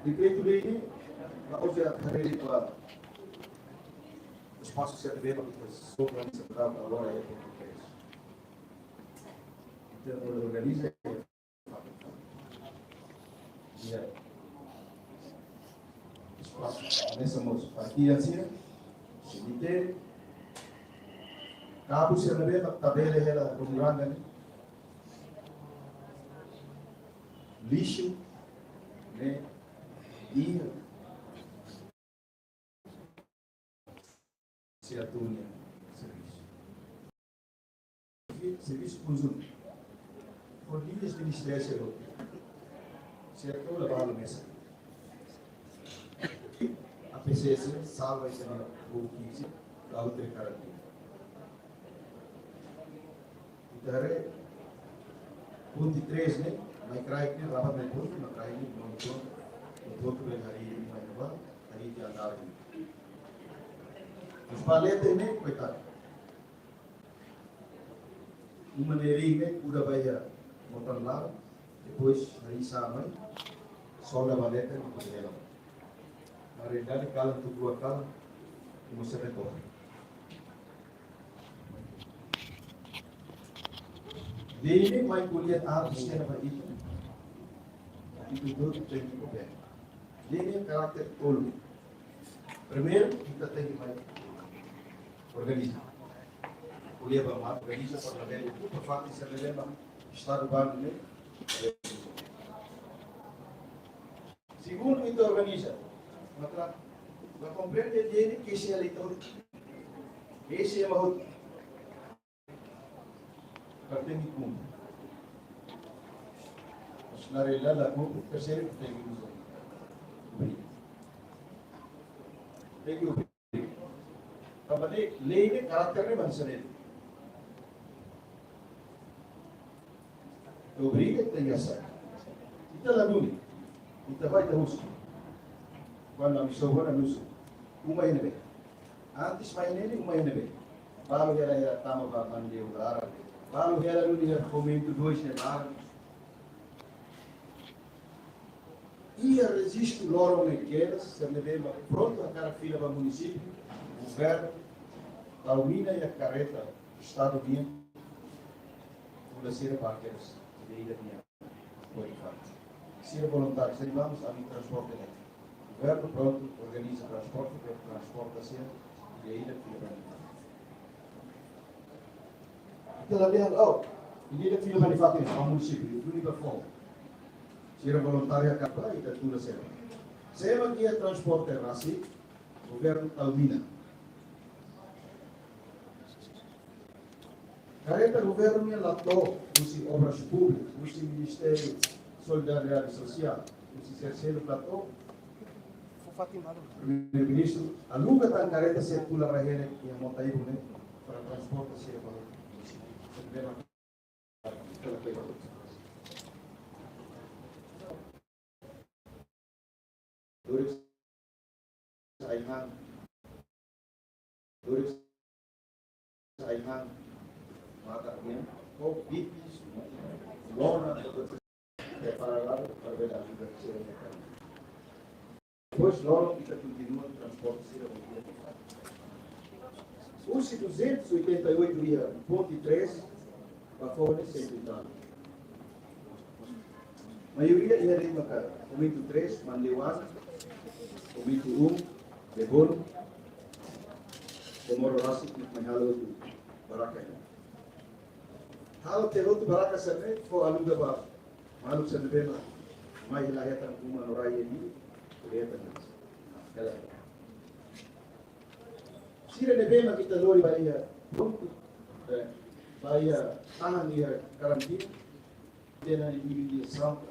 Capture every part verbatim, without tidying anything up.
Dekretu-lei ne'e, la oja haree ba espasu sira ne'ebé mak ita só organiza agora é pontu três. Ita organiza iha espasu hanesan mós partidu sira, cemitério, kabu sira ne'ebé mak tabele hela rumranga ne'e, lixu ne'e, iha sira-nia servisu. Servisu konjuntu. Por dias de ministériu, sira tau la balu mesak. A P C C, salva ita-nia povu ki'ik, la utre karantina. Ita haree, pontu três ne'e, mai kraik ne'e, rabat mai pontu, mai kraik ne'e, mai pontu, pontu, pontu, bem, hari ini, mai, apa, hari ini, andar ini. Terus palete ne'e, koitadu. Uma ne'e ring ne'e, kuda ba iha mota laran, depois, hari ini, sama, solda palete ne'e, kuda hela. Hari ini, kalan, tuku kalan, uma sebe toh. Lei ne'e mai ko'alia artis sira ba ita. Ita hotu tenke koopera. Lei ne'e karakter tolu. Primeiru, ita tenke mai organiza. Ko'alia ba mak organiza, parlamentu, ba fatin sira ne'ebé mak estadu bandu ne'e. Segundu, ita organiza. Maka, ba komprende lei ne'e ke se eleitór. Ke se ema hotu. Para tenke kumpre. Mas na realidade, la kumpre, terseiru, tenke uza. Tenke obriga. Tanba ne'e, lei ne'e karakter ne'e bansa ne'e. Obriga, tenke aseita. Ita la duni. Ita ba, ita husu. Kuandu ami sobu, ami husu. Uma iha ne'ebé? Antes mai ne'e, uma iha ne'ebé? Balu hela, hela tama ba Manleu laran. Balu hela duni iha Fomento dois ne'e laran. Iha rejistu loron ne'e kedas, sira ne'ebé mak prontu hakarak fila ba munisípiu, governu tau mina iha karreta estadu nian, tula sira ba kedas, ida-idak nian. Oi, fato. Sira voluntáriu, sira vamos ami transporte ne'e. Governu prontu organiza transporte, para transporta sira, ida-idak fila ba nian. Ita la dehan, oh, ida-idak fila ba nian fatin, ba munisípiu, duni ba foho. Sira voluntáriu hakarak ba, ita tula sira. Sira mak iha transporte rasik, governu tau mina. Karreta governu nian la to'o, husi Obras Públikas, husi Ministériu Solidariedade Sosiál, husi sira seluk la to'o. Primeiru-Ministru aluga tan karreta sira tula rahele iha mota ibun ne'e para transporta sira ba. Doris Aihan. Doris Aihan. Mata nian. Covid. Lona. Prepara ladu para bele ajuda sira. Depois, loron ita kontinua transporte sira ba iha. Husi duzentos e oitenta e oito iha pontu três, ba foho ne'e cento e tal. Maioria iha ne'e maka Fomento três, Manleu Ana, Fomento um, Lebon, Komoro rasik, mai halo hotu barraka ne'e. Halo tiha hotu barraka sira ne'e, fó aluga ba maluk sira ne'ebé mak mai hela hetan uma no rai iha ne'e, hetan. Hela. Sira ne'ebé mak ita lori ba iha, prontu, eh, ba iha tahan iha karantina, tinan imi dia sampa,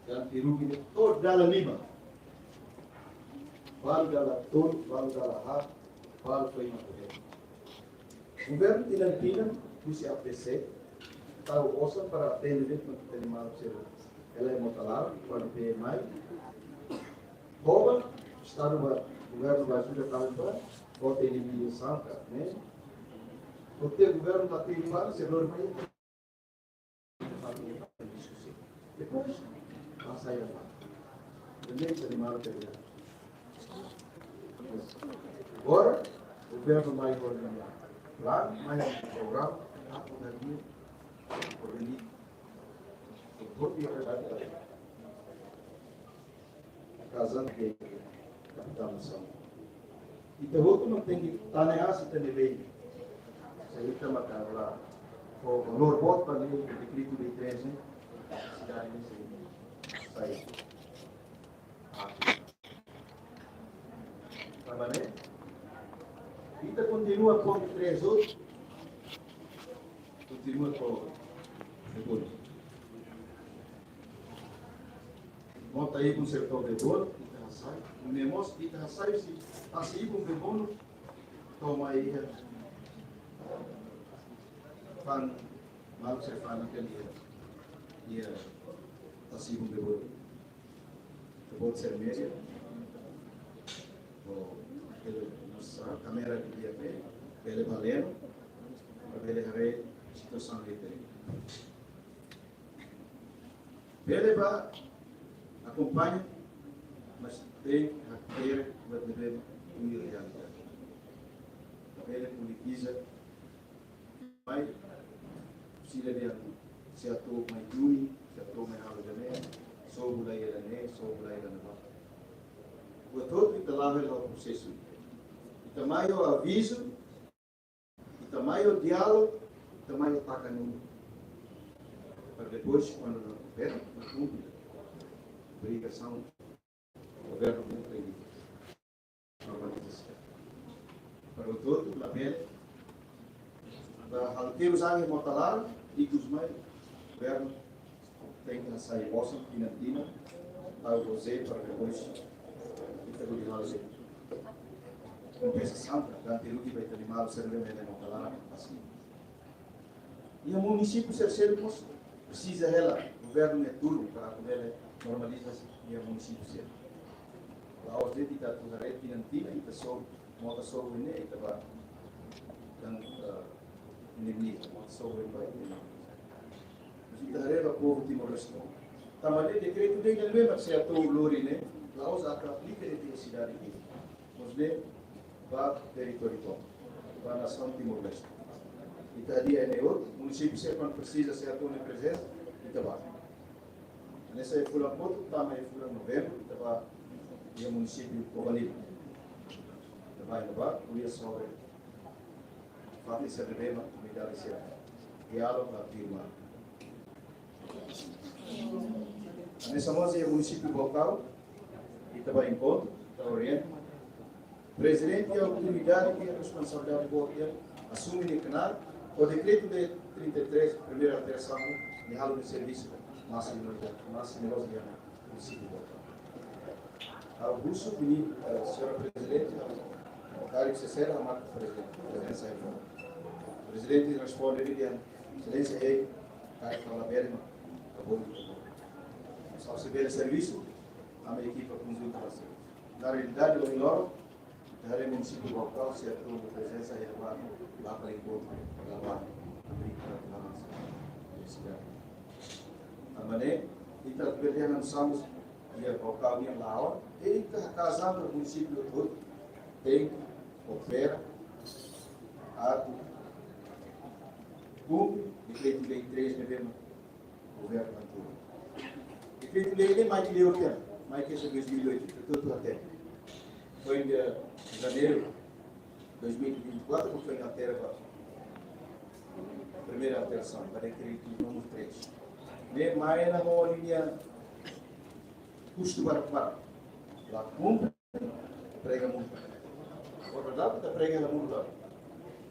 dan tiru imi to'o dala lima. Balu dala tolu, balu dala haat, balu foin mak. Governu tinan-tinan husi A P C tau osan para atende de'it mak ita-nia maluk sira. Hela iha mota laran, kuandu P M I. Hoba, estadu ba, governu ba ajuda tau ba, hotel imi dia sampa, ne'e. Hotel governu la atende ba, sira lori mai. Depois, pasa ya. Primeiro, animal, agora, governu mai ho nia planu, mai ho programa, atu hadi'a organiza. Hodi realidade, kazan ke kapitalizasaun. Ita hotu mak tenke tane aas ita-nia lei. Se ita mak la fó valór boot ba lei, dekretu lei treze, sidade ne'e sei sai. Tanba ne'e, ita kontinua ho treze, kontinua ho treze. Mota ibun setór Bebonu, ita hasai. Nune'e mós, ita hasai husi fase ibun Bebonu, to'o mai iha fa'an, maluk sira fa'an iha, iha fase ibun Bebonu. Bebonu sira média. Ou, bele, nossa kámara de dia, bele, bele ba leno, bele haree situasaun ida-ne'e. Bele ba akompaña, mas tenke hakere buat ne'ebé mak realidade. Bele politiza, mai, sira dehan, se atu mai duni, se atu mai halo ida-ne'e, sobu lai ida-ne'e, sobu lai ida-ne'ebá. Buat hotu ita la'o hela prosesu. Ita mai ho avizu, ita mai ho diálogu, ita mai ho taka númeru. Para depois, kuandu ita governa, ita kumpre obrigasaun governu kumpre normalizasaun. Para o todo, labele, para halo terus angin mota laran, ikus mai, governu tenke hasai osan tinan-tinan, tau prosesu para depois ita hodi halo kompensasaun, ganti rugi ba ita-nia maluk sira ne'ebé mota laran, asin. Iha munisípiu sira seluk mós presiza hela governu nia tulun para atu bele normaliza iha munisípiu sira. La'ós de'it ita atu haree tinan-tinan, ita sobu, mota sobu ne'e, ita ba, dan, eh, inimigu, mota sobu ne'e ba inimigu. Mas ita haree ba povu Timor-Leste. Tanba ne'e dekretu lei ne'ebé mak se atu lori ne'e, la'ós atu aplika de'it iha sidade ida. Mas ne'e ba territóriu tomak, ba nasaun Timor-Leste. Ita hadi'a ne'e hotu, munisípiu sira kuandu presiza sira atu nia prezensa, ita ba. Hanesan iha fulan kotuk, tama iha fulan Novembru, ita ba iha munisípiu Covalide. Ita ba, ita ba, ko'alia sobre fatin sira ne'ebé mak komunidade sira diálogu ba firma. Hanesan mós iha munisípiu Baucau, ita ba enkontru, ita orienta. Prezidente iha autoridade, iha responsabilidade boot, asume nia knaar, ho dekretu lei trinta e três, primeira alterasaun, nia halo nia servisu, mas nia, mas nia loos iha munisípiu Baucau. Ha'u husu, bele, eh, señora Prezidente, ha'u karik sesera, ha'u mak Prezidente, Prezidente sai fora. Prezidente responde, dehan, Exelénsia, ei, karik fala bele, mas, tá bom, tá bom. Só se bele servisu, ami ekipa konjunta ba sira. Na realidade, ohin loron, ita haree munisípiu Baucau, sira toma prezensa iha ba, ba para enkontru, ba, ba, abriga para avansa. Tanba ne'e, ita bele dehan hanesan mós iha Baucau nian la'o, ita hakaas an ba munisípiu hotu, tenke koopera, atu kumpre dekretu lei três ne'ebé mak governu anteriór. Dekretu lei ne'e mai ke leu tiha, mai ke se dois mil e oito, ita hotu hatene. Foin iha Janeiru dois mil e vinte e quatro, foin altera ba primeira alterasaun, ba dekretu númeru três. Ne'e mai ona ho nia kustu barak-barak. La kumpre, prega multa. Agora dá para prega la multa.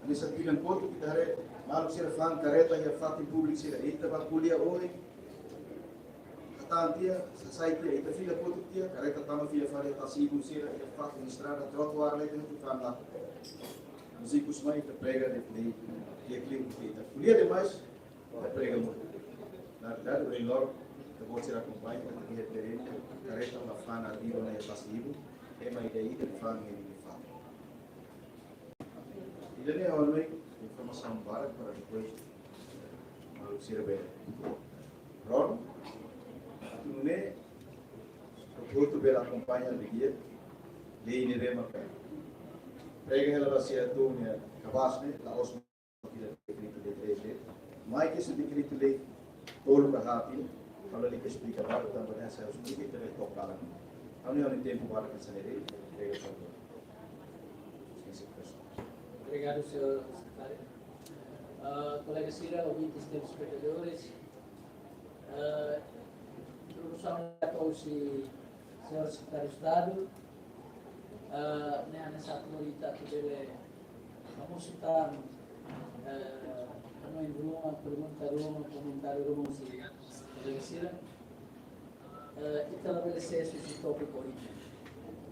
Ami sa bilang kotuk, ita haree maluk sira fa'an kareta iha fatin públiku sira. Ita ba ko'alia ohin, hatán tiha, sasai tiha, ita fila kotuk tiha, kareta tama fila fali iha tasi ibun sira, iha fatin estrada, trotoar, ne'e tenke fa'an la. Mas ikus mai ita prega de'it, de'it, de'it, ita ko'alia demais, ita prega multa. Na realidade, ohin loron, ita-boot sira akompaña, ita iha terrenu, kareta la fa'an arriba ona iha tasi ibun, ema ida-idak fa'an iha nia fatin. Ida-ne'e ha'u hanoin informasaun barak para depois maluk sira bele rona. Atu nune'e, Hotu bele akompaña, lia, lei ne'ebé maka prega hela ba sira atu nia kabas ne'e, la'ós mak dekretu-lei três ne'e. Mai ke se dekretu-lei tolu ka haat, ha'u lalika esplika barak, tanba ne'e sira esplika, ita bele toka kalan. Ha'u-nia, ha'u-nia tempu barak hanesan ne'e, prega só. Obrigadu, señór sekretáriu. Ah, kolega sira, ouvintes, telespetadores, ah, introdusaun ba señór Sekretáriu Estadu, ah, ne'e hanesan atu ita atu bele hamosu tan, eh, hanoin ruma, pergunta ruma, komentáriu ruma husi kolega sira. Eh, ita labele sesu husi tópiku ohin nian.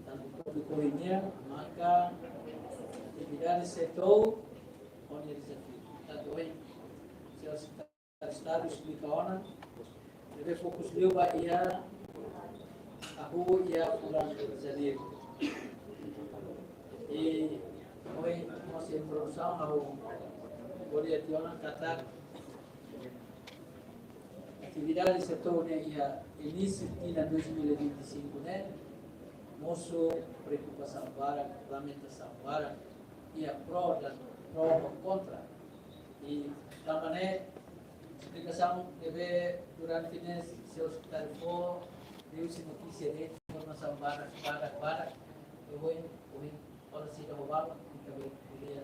Tanba tópiku ohin nian maka atividade setór ho nia dezafiu. Tanba ohin, señór Sekretáriu Estadu esplika ona, ne'ebé fokus liu ba iha hahú iha fulan Janeiru. I ohin, mós introdusaun, ha'u ko'alia tiha ona katak atividade setór ne'e iha inísiu tinan dois mil e vinte e cinco ne'e mosu preokupasaun barak, lamentasaun barak, iha pró dan pró ho kontra. I tanba ne'e esplikasaun ne'ebé durante ne'e señór sekretáriu fó, liuhusi notísia ne'e, informasaun barak, barak, barak. Ohin, ohin, oras ida ho balu, ita bele ko'alia,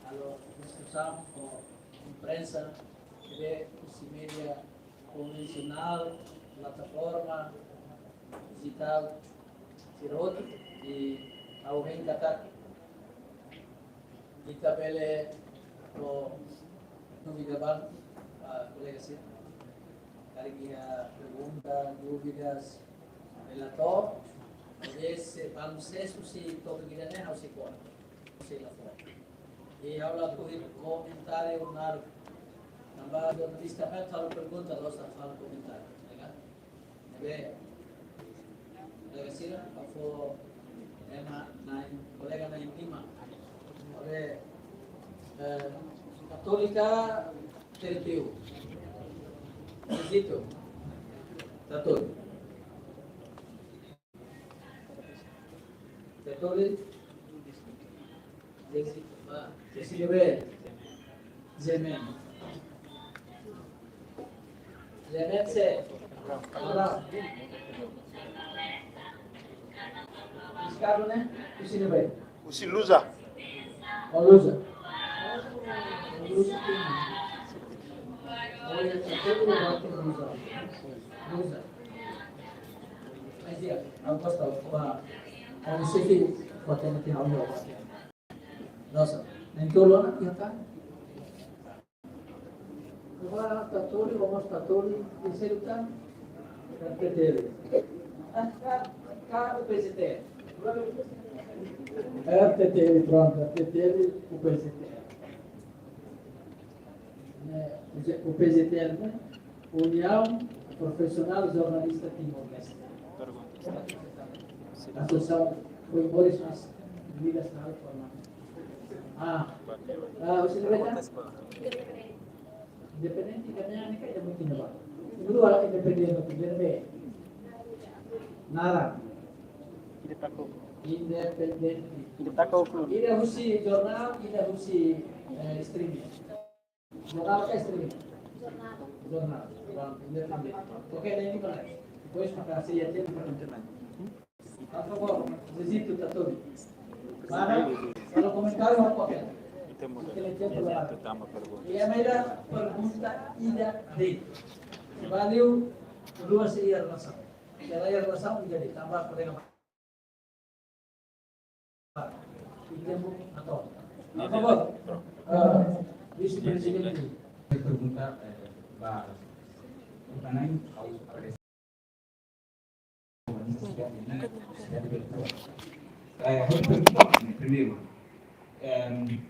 halo diskusaun ho imprensa, ne'ebé husi média konvensionál, plataforma dijitál, sira hotu, i ha'u hein katak ita bele fó dúvida ba, ah, kolega sira. Karik iha pergunta, dúvidas, bele to'o, maibé se balu sesu husi tópiku ida-ne'e, ha'u sei ko'alia. Sei la fó. I ha'u la tuir komentáriu naruk. Tanba jornalista ne'e halo pergunta, la'ós halo komentáriu, ya kan? Ne'ebé, kolega sira, ha'u fó ema na'in, kolega na'in-lima. Ne'ebé, eh, Katólika, T T U. Zezito. Tatoli. Tatoli. Zezito. Zezito be. Zemen. Zemen se. Abraham. Ricardo ne'e? Husi ne'ebé? Husi Luza. Oh, Luza. Luza. Oh, ya, Luza. Luza. Mas ya, ha'u gosta, ba, ha'u sei ke, ba, tenke ha'u lo. Nossa, nem que eu lo na, ya kan? Agora, Tatoli, vamos Tatoli, terceiro tan, R T T L. Ah, ka, ka U P Z T L. R T T L, pronto, R T T L, U P Z T L. Ne'e, U P Z T L, ne'e? União Profissional Jornalista Timor-Leste. Pergunta. Asosiasaun foi moris mas ligas na forma. Ah, ah, husi ne'ebé? Independente, kan, ne'e, ne'e kayak mungkin apa? Dulu ada independente, independente. Nara. Independente. Independente. Ida husi jornál, ida husi, eh, streaming. Jornál ka streaming? Jornál. Jornál. Independente. Oke, ne'e mak ne'e. Depois, maka sei iha tempu para internet. Por favór, Zezito, Tatoli. Mana? Kalau komentáriu, apa? Oke. Ita muda. Oke, tempu la. Ita tama pergunta. Iha mai ida pergunta ida de'it. Valeu, dua se iha relasaun. Iha relasaun ida de'it. Tanba kolega. Ita muda, atau? Por favór. Ah, Vise-Prezidente. Pergunta, eh, ba, pertanyaan, ha'u Eh, primeiru, em,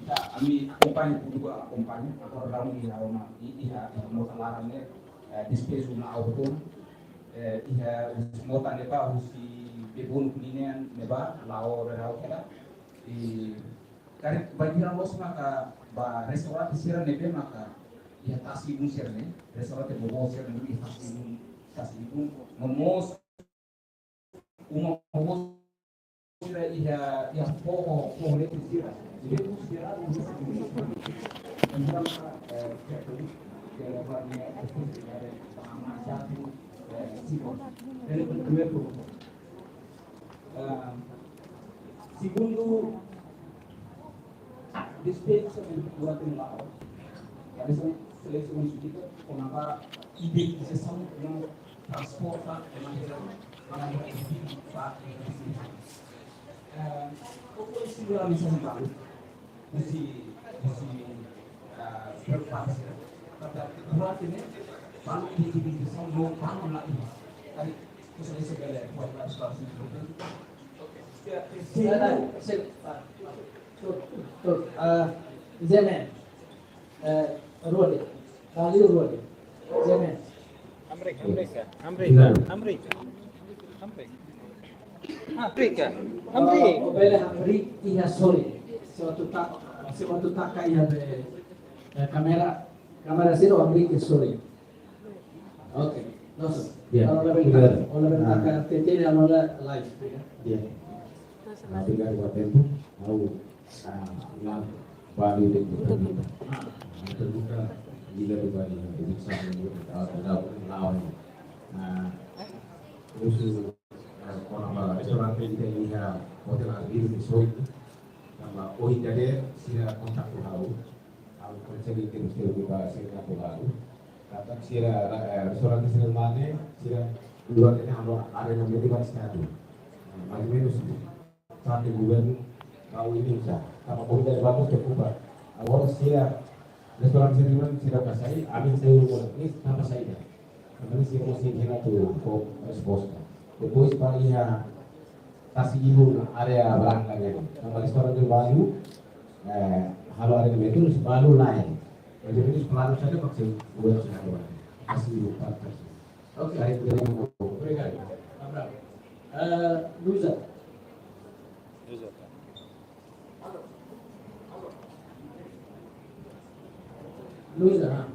ta, ami akompaña, públiku akompaña, agora daudaun iha ona, i, iha, iha mota laran ne'e, eh, despeju la'o hotu, eh, iha husi mota ne'ebá, husi bebunu kuningan ne'ebá, la'o rerau kela, i, karik bainhira loos maka ba restaurante sira ne'ebé maka iha tasi-ibun sira ne'e, restaurante boboot sira ne'ebé iha tasi-ibun, tasi-ibun, no mós uma boa sira iha, iha foho, foho letru sira. Jadi, itu sira itu bisa. Entaun, eh, eh, simbol. Jadi, primeiro, eh, segundu, despeju durante um lado. Ada seleksi municipal, kona-ba identifikasaun no transporta de maneira, maneira efetiva para a identificação. Eh, o que é esse mensajen balu? Husi, husi, ah, preokupasaun. Portantu, durante ne'e, balu identifikasaun no balu la iha. Tadi, husi ese bele, buat la situasaun. Sin, sin, ah, ah, Zeme, eh, Rode, Kali Rode, Zeme. Amrika, Amrika, Amrika, Amrika, Amrika. Amrika, Amrika. Oh, bele Amrika iha sore. Se atu taka, se atu taka iha be, eh, kámera, kámera sira Amrika sore. Oke, langsung. Ya, kalau lebih, benar. Kalau lebih, ah, taka T T dan kalau live, ya. Ya. Nah, tinggal dua tempo, mau, ah, ulang balik itu. Ah, terbuka, jika tu balik, itu sama juga, ah, lawan. Nah, terus, ah, kona-ba restaurante ida iha Hotel Arbiru di Soito. Tanba ohin dadeer sira kontak ho ha'u. Ha'u konsege terus terus ba sira kontak ho ha'u. Katak sira, eh, restaurante sira mane, sira durante ne'e halo arrendamentu ba Estadu. Nah, mais ou menos parte governu ha'u ini sa. Tanba ohin dadeer bagus preokupa. Agora sira restaurante sira mane sira ka sai, ami sai rumah. Ne'e tanba saida? Ami sei konsege hela atu fó resposta. Depois ba iha Tasi Ibun área branka ne'e. Tanba restaurante balu, eh, halo arrendamentu, balu lae. Mais ou menos planu saida mak sei buat saida. Tasi Ibun, Park Tasi. Oke. Baik, terima kasih. Obrigadu. Abraço. Eh, Luiza. Luiza. Luiza, ha?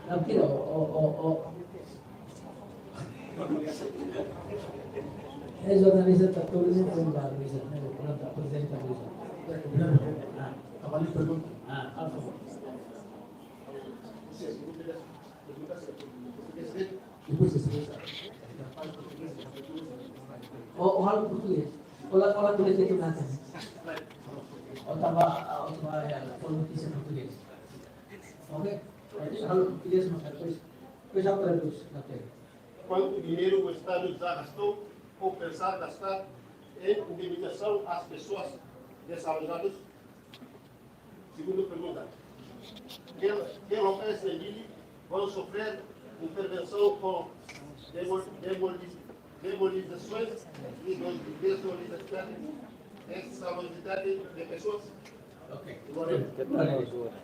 Não, tira, o, o, o, o. É jornalista, tá todo mundo com lá, Luiza, né? Pronto, apresenta, Luiza. Ah, ah, por favor. O, o halo portugés. O la, o la tulis itu nanti. O tamba, o tamba ya, o notísia portugés. Oke? Halo portugés, mas depois, depois já traduz, ok. Quanto dinheiro o Estado já gastou ou pensar gastar em indemnização às pessoas desalojadas? Segunda pergunta. Que, que locais em Dili vão sofrer intervenção com demol-, demoli-, demolizações e desalojadas, desalojadas de pessoas? Ok.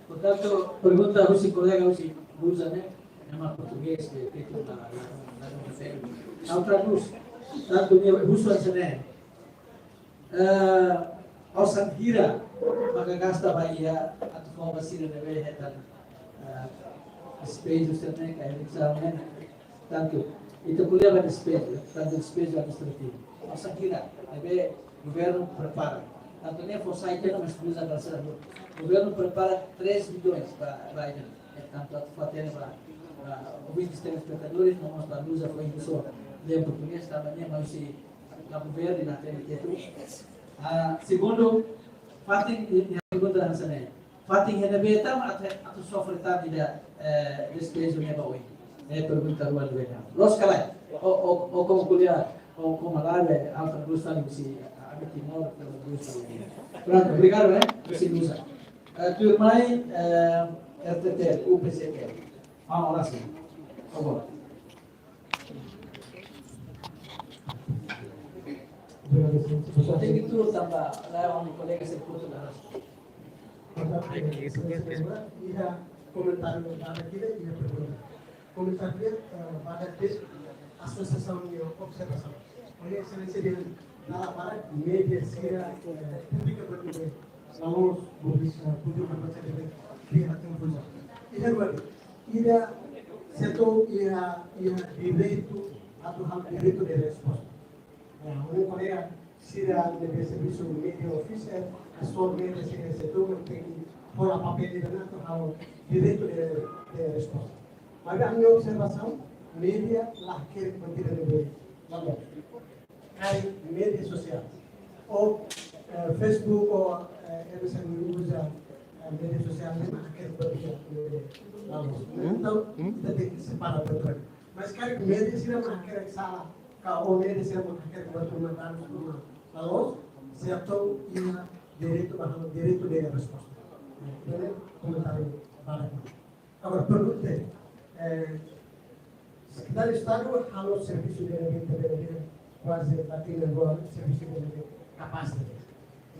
Portantu, pergunta husi kolega husi Luiza ne'e, ema portugés, ke, ke tu na, na, na, na, na, na traduz. Tantu nia husu hanesan ne'e. Eh, osan hira maka gasta ba iha atu fó ba sira ne'ebé hetan, eh, despeju sira-ne'e ka eviksiaun ne'e. Tantu ita ko'alia ba despeju, tantu despeju administrativu. Osan hira ne'ebé governu prepara. Tantu ne'e fó sai tiha ona, mas uza ba sira. Governu prepara três milhões ba, ba ida. Eh, tantu atu fó tiha ona ba, ba ouvintes telespetadores, no mós ba Luiza foin husu, lembro que esta manhã, mas se Cabo Verde, na T N T tu. Ah, segundu, fatin, i, i pergunta hanesan ne'e. Fatin iha ne'ebé tan atu, atu sofre tan ida, eh, despeju ne'e ba oin. Eh, pergunta rua ne'ebé tan. Loos ka lae? O, o, o komu ko'alia, o komu malae, alta gusta ni si, ami Timor, alta gusta ni. Pronto, obrigadu, eh? Husi Luiza. Eh, tuirmai, eh, R T T, U P C T. Ah, ora sim. Por favor. Obrigadu, senhor. Tenke tuur tanba lae, ami kolega sei kotu la. Iha komentáriu, iha pergunta. Komentáriu, eh, ba asosiasaun nia observasaun. Olha, Exelénsia, dala barak média sira, eh, publika ba tuir, la'ós publika, publika ba tuir, iha tempu. Iha ba, iha setór, iha, iha direitu, atu halo direitu de resposta. Ha'u-nia kolega sira ne'ebé servisu media officer, asor media sira setor tenke hola papél ida-ne'e atu halo direitu de, de resposta. Mas ami-nia observasaun, media la hakerek buat ida ne'ebé la loos. Karik media sosiál, ou, eh, Facebook, ou, eh, M S N uza, eh, media sosiál ne'e mak hakerek buat ida ne'ebé la loos. Entaun, ita tenke separa buat ida. Mas karik media sira mak hakerek sala, ka ou media sira mak hakerek buat ida mak la loos, sira tenke iha direitu ba halo direitu de resposta. Ne'e komentáriu badak. Agora, pergunta, eh, Sekretáriu Estadu halo servisu ne'ebé, ne'ebé, ne'ebé kuaze batin dua servisu ne'ebé kapás ne'e.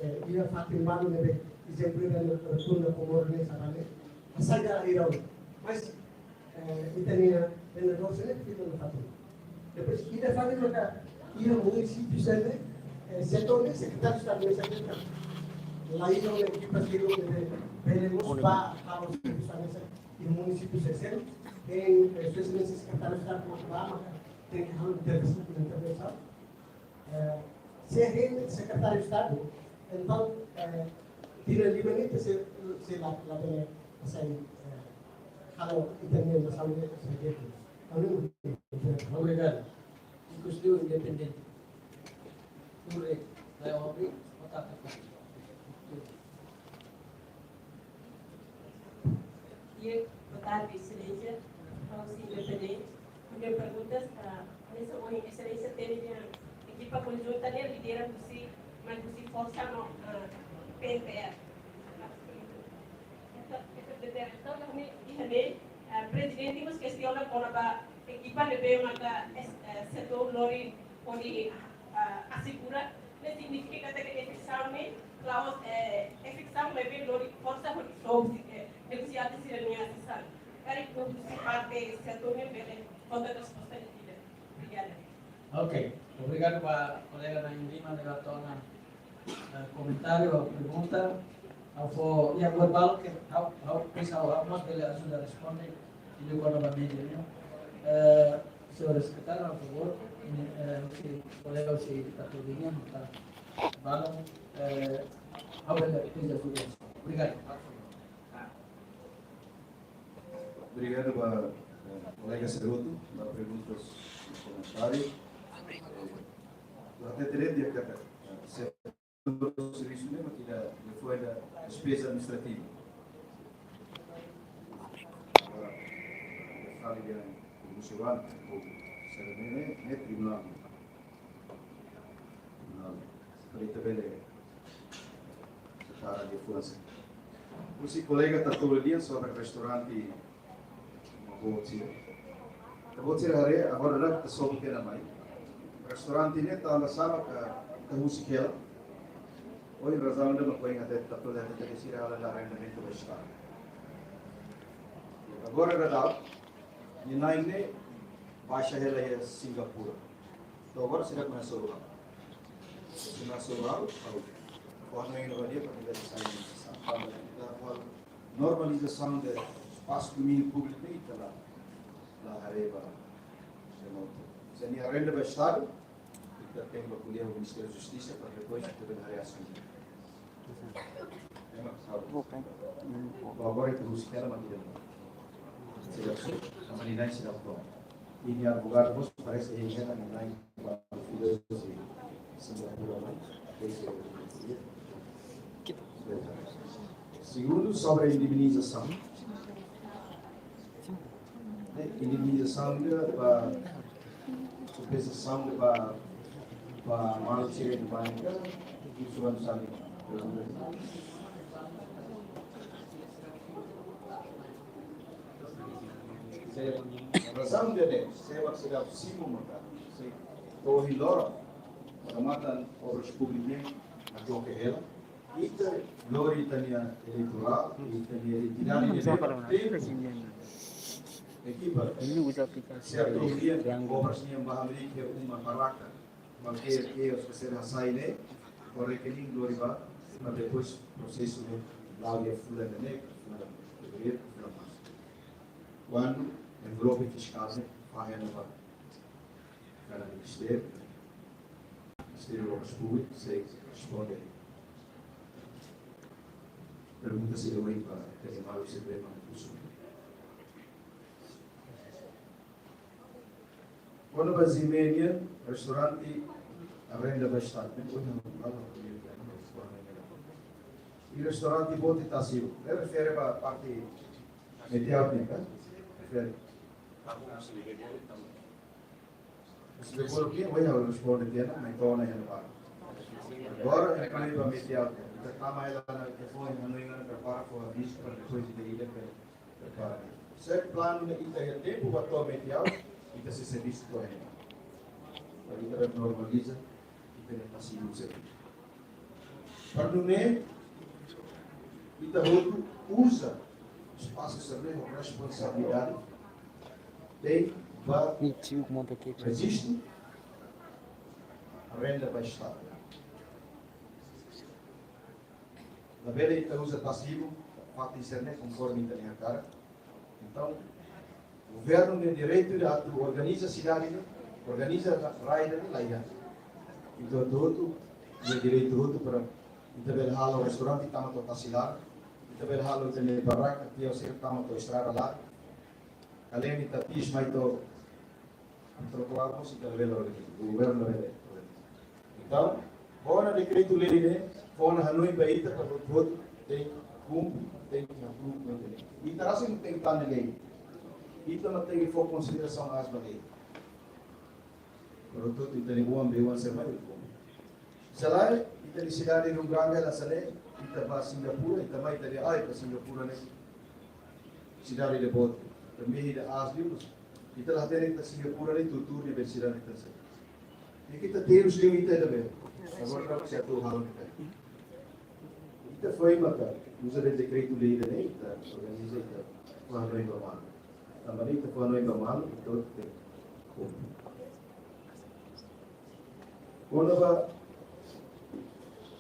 Eh, iha fatin balu ne'ebé, ezemplu, iha rotunda Comoro ne'e, saida ne'e, hasai dala ida ona. Mas, eh, ita-nia vendedór sira ne'e fitu ona fatin. Depois, ida fali maka iha munisípiu sira ne'e, eh, setor ne'e, Sekretáriu Estadu ne'e, Sekretáriu Estadu. La iha ona ekipa sira ne'ebé bele mós bá halo servisu hanesan iha munisípiu sira seluk, eh, espesialmente Sekretáriu Estadu mós bá, maka tenke halo intervensaun, intervensaun. Eh, se hein Sekretáriu Estadu, entaun, eh, tinan lima ne'e ita sei, sei la, la bele hasai, eh, halo intervensaun ne'e, sei. Obrigadu. Ikusliu independente. Ture, vai abrir, botar pra cá. Di'ak, boa tarde, Exelénsia. Ha'u husi independente. Ha'u-nia pergunta, ah, hanesan ohin Exelénsia hatene, ekipa konjunta ne'e lidera husi, mai husi forsa no, ah, P N P R. Entaun, entaun, entaun, entaun, entaun, entaun, entaun, ah, prezidente mós kestiona kona-ba ekipa ne'ebé maka es-, eh, setor lori hodi, ah, asegura, ne'e signifika katak efetivasaun ne'e, klaus, eh, efetivasaun ne'ebé lori forsa hodi sobu, eh, negosiante sira-nia sesaun. Karik husi parte setor ne'e bele fó resposta ida. Obrigada. Ok, obrigadu ba kolega na'in-lima ne'ebé hato'o ona, eh, komentáriu ou pergunta. Ha'u fó, iha buat balu ke ha'u, ha'u, please, ha'u, ha'u mós bele ajuda responde, iha kona-ba media ne'e. Eh, señór sekretáriu, por favór, ini, eh, husi kolega husi Katolika, maka balu, eh, ha'u bele, please, ajuda. Obrigadu. Obrigadu ba, eh, kolega sira hotu, ba perguntas no komentáriu. Eh, la te teredi a kata, eh, se servisu ne'e mak ita defende despeza administrativa. Agora, fali dehan musuhan, ou se ne'e, ne'e tribunál. Tribunál. Para ita bele separa diferensa. Husi kolega Tatoli nian sobre restaurante, uma boa sira. Ita-boot sira haree, agora ita sobu tiha ona mai. Restaurante ne'e tanba sá mak ita husik hela? Ohin razaun ida mak ohin hatete, Tatoli hatete katak sira halo arrendamentu ba Estadu. Agora ita daudaun, nia na'in ne'e baixa hela iha Singapura. To'o agora sira komesa soru ha'u. Sira soru ha'u, ha'u. Agora nia na'in ne'e ba nia para ita sai, sai, sai, normalizasaun de espasu domíniu públiku ne'e ita la, la haree ba. Se nia arrenda ba Estadu, ita tenke ba ko'alia ho Ministériu Justisa para depois ita bele haree asuntu. Ema, sabe? Agora ita husik hela mak ita. Sira, sama ni nai sira ko. Nia advogadu mós parese nia na'in ba Singapura mai. Segundu, sobre indemnizasaun. Eh, indemnizasaun ne'e ba kompensasaun ne'e ba, ba malu sira ne'ebé, isu anu sali. Razaun ida-ne'e, se mak sira simu maka, se to'o ohin loron, Kecamatan Obras Públikas ne'e, na Joke Hela, ita lori ita-nia eleitorál, ita-nia identidade de tempu. Ekipa, se atu lia, obras nian ba hamriik iha uma barraka, kualkér kios ke sira hasai ne'e, ho rekening lori ba, para depois prosesu ne'e, la'o iha fulan ida-ne'e, fulan fevereiru, fulan marsu. Kuandu envelope fiskál ne'e, fahe ona ba kada ministériu, Ministério Obras Públikas sei responde pergunta se deu aí para ter uma observação. Kona-ba Zimenia, restaurante arrenda ba Estadu. Depois não, não, não, não, não, não. I restaurante boot tasi. Refere ba parte Metiaut ne'e, kan? Refere. Mas depois o que? Olha, eu respondo aqui, né? Mas então, né, não para. Agora, eu falei para Metiaut, ita tama hela na telefone, não engana, prepara, for aviso para depois de ida, prepara. Se planu ne'e ita iha tempu ba to'o Metiaut, ita sei servisu to'o hela. Para ita normaliza, ita-nia pasivu servisu. Para nune'e, ita hotu uza espasu sira-ne'e ho responsabilidade, tenke ba Ih, tio, como é que é? Rejistu arrenda ba Estadu. Labele ita uza pasivu, fatin sira-ne'e konforme ita-nia hakarak. Entaun, governu iha direitu atu organiza sidade ne'e, organiza rai ne'e, la iha. Entaun, hotu-hotu iha direitu hotu para ita bele halo restaurante tama to'o tasi laran, ita bele halo ita-nia barraka, tiha sira tama to'o estrada laran. Além de ita pis mai to'o trotoar, mós ita labele organiza, governu labele organiza. Entaun, ho ona dekretu-lei ne'e, fó ona hanoin ba ita para hotu-hotu tenke kumpre, tenke apruva, tenke. Ita rasik tenke tane lei. Ita mak tenke fó konsiderasaun aas ba lei. Para hotu-hotu ita-nia oan, be oan sira mai kumpre. Se lae, ita-nia sidade ruma grande la sale, ita ba Singapura, ita mai ita dehan, ai, ba Singapura ne'e sidade ida boot. Ita mehi ida aas liu, ita la hatene katak Singapura ne'e tutur ne'ebé sidade ita sai. Ne'e ita terus liu ita ida be. Agora ita sei atu halo ita. Ita foin maka uza de'it dekretu-lei ida-ne'e, ita organiza, ita fó hanoin ba malu. Tanba ne'e ita fó hanoin ba malu, ita tenke kumpre. Kona-ba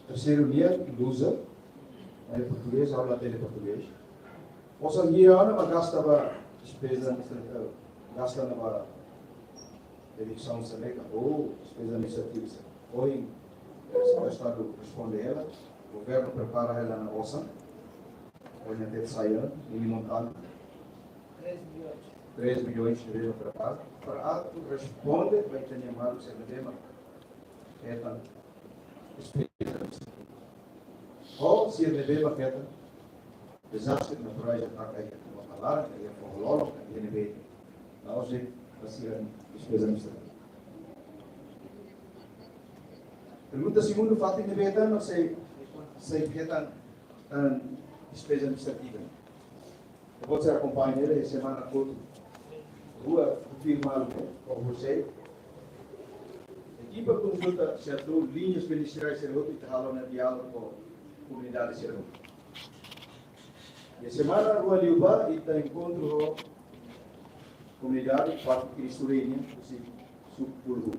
terseiru nian, Luza, ai portugés, aula de portugés. Osan hira ona mak gasta ba despeza administrativa, gasta ona ba eviction sira-ne'e ka, ou despeza administrativa sira. Ohin, eh, Estadu responde hela, governu prepara hela ona osan, ohin ita sai ona, ne'e montante três milhões. Três milhões de reais para, para atu responde ba ita-nia maluk sira ne'ebé mak hetan despeza. Ou sira ne'ebé mak hetan dezastre naturais, ita kaer iha uma palavra, iha foho lolo, iha ne'ebé. La'ós de'it ba sira despeza administrativa. Pergunta segundu, fatin ne'ebé ita sei, sei hetan, tan despeza administrativa. Ita-boot sei akompaña hela iha semana kotuk rua, firma ho José. Ekipa konsulta sira tau liñas ministeriais sira hotu, ita halo ona diálogu ho komunidade sira hotu. Iha semana rua liubá, ita enkontru ho komunidade parte Cristo Reina, husi suku Pulhu.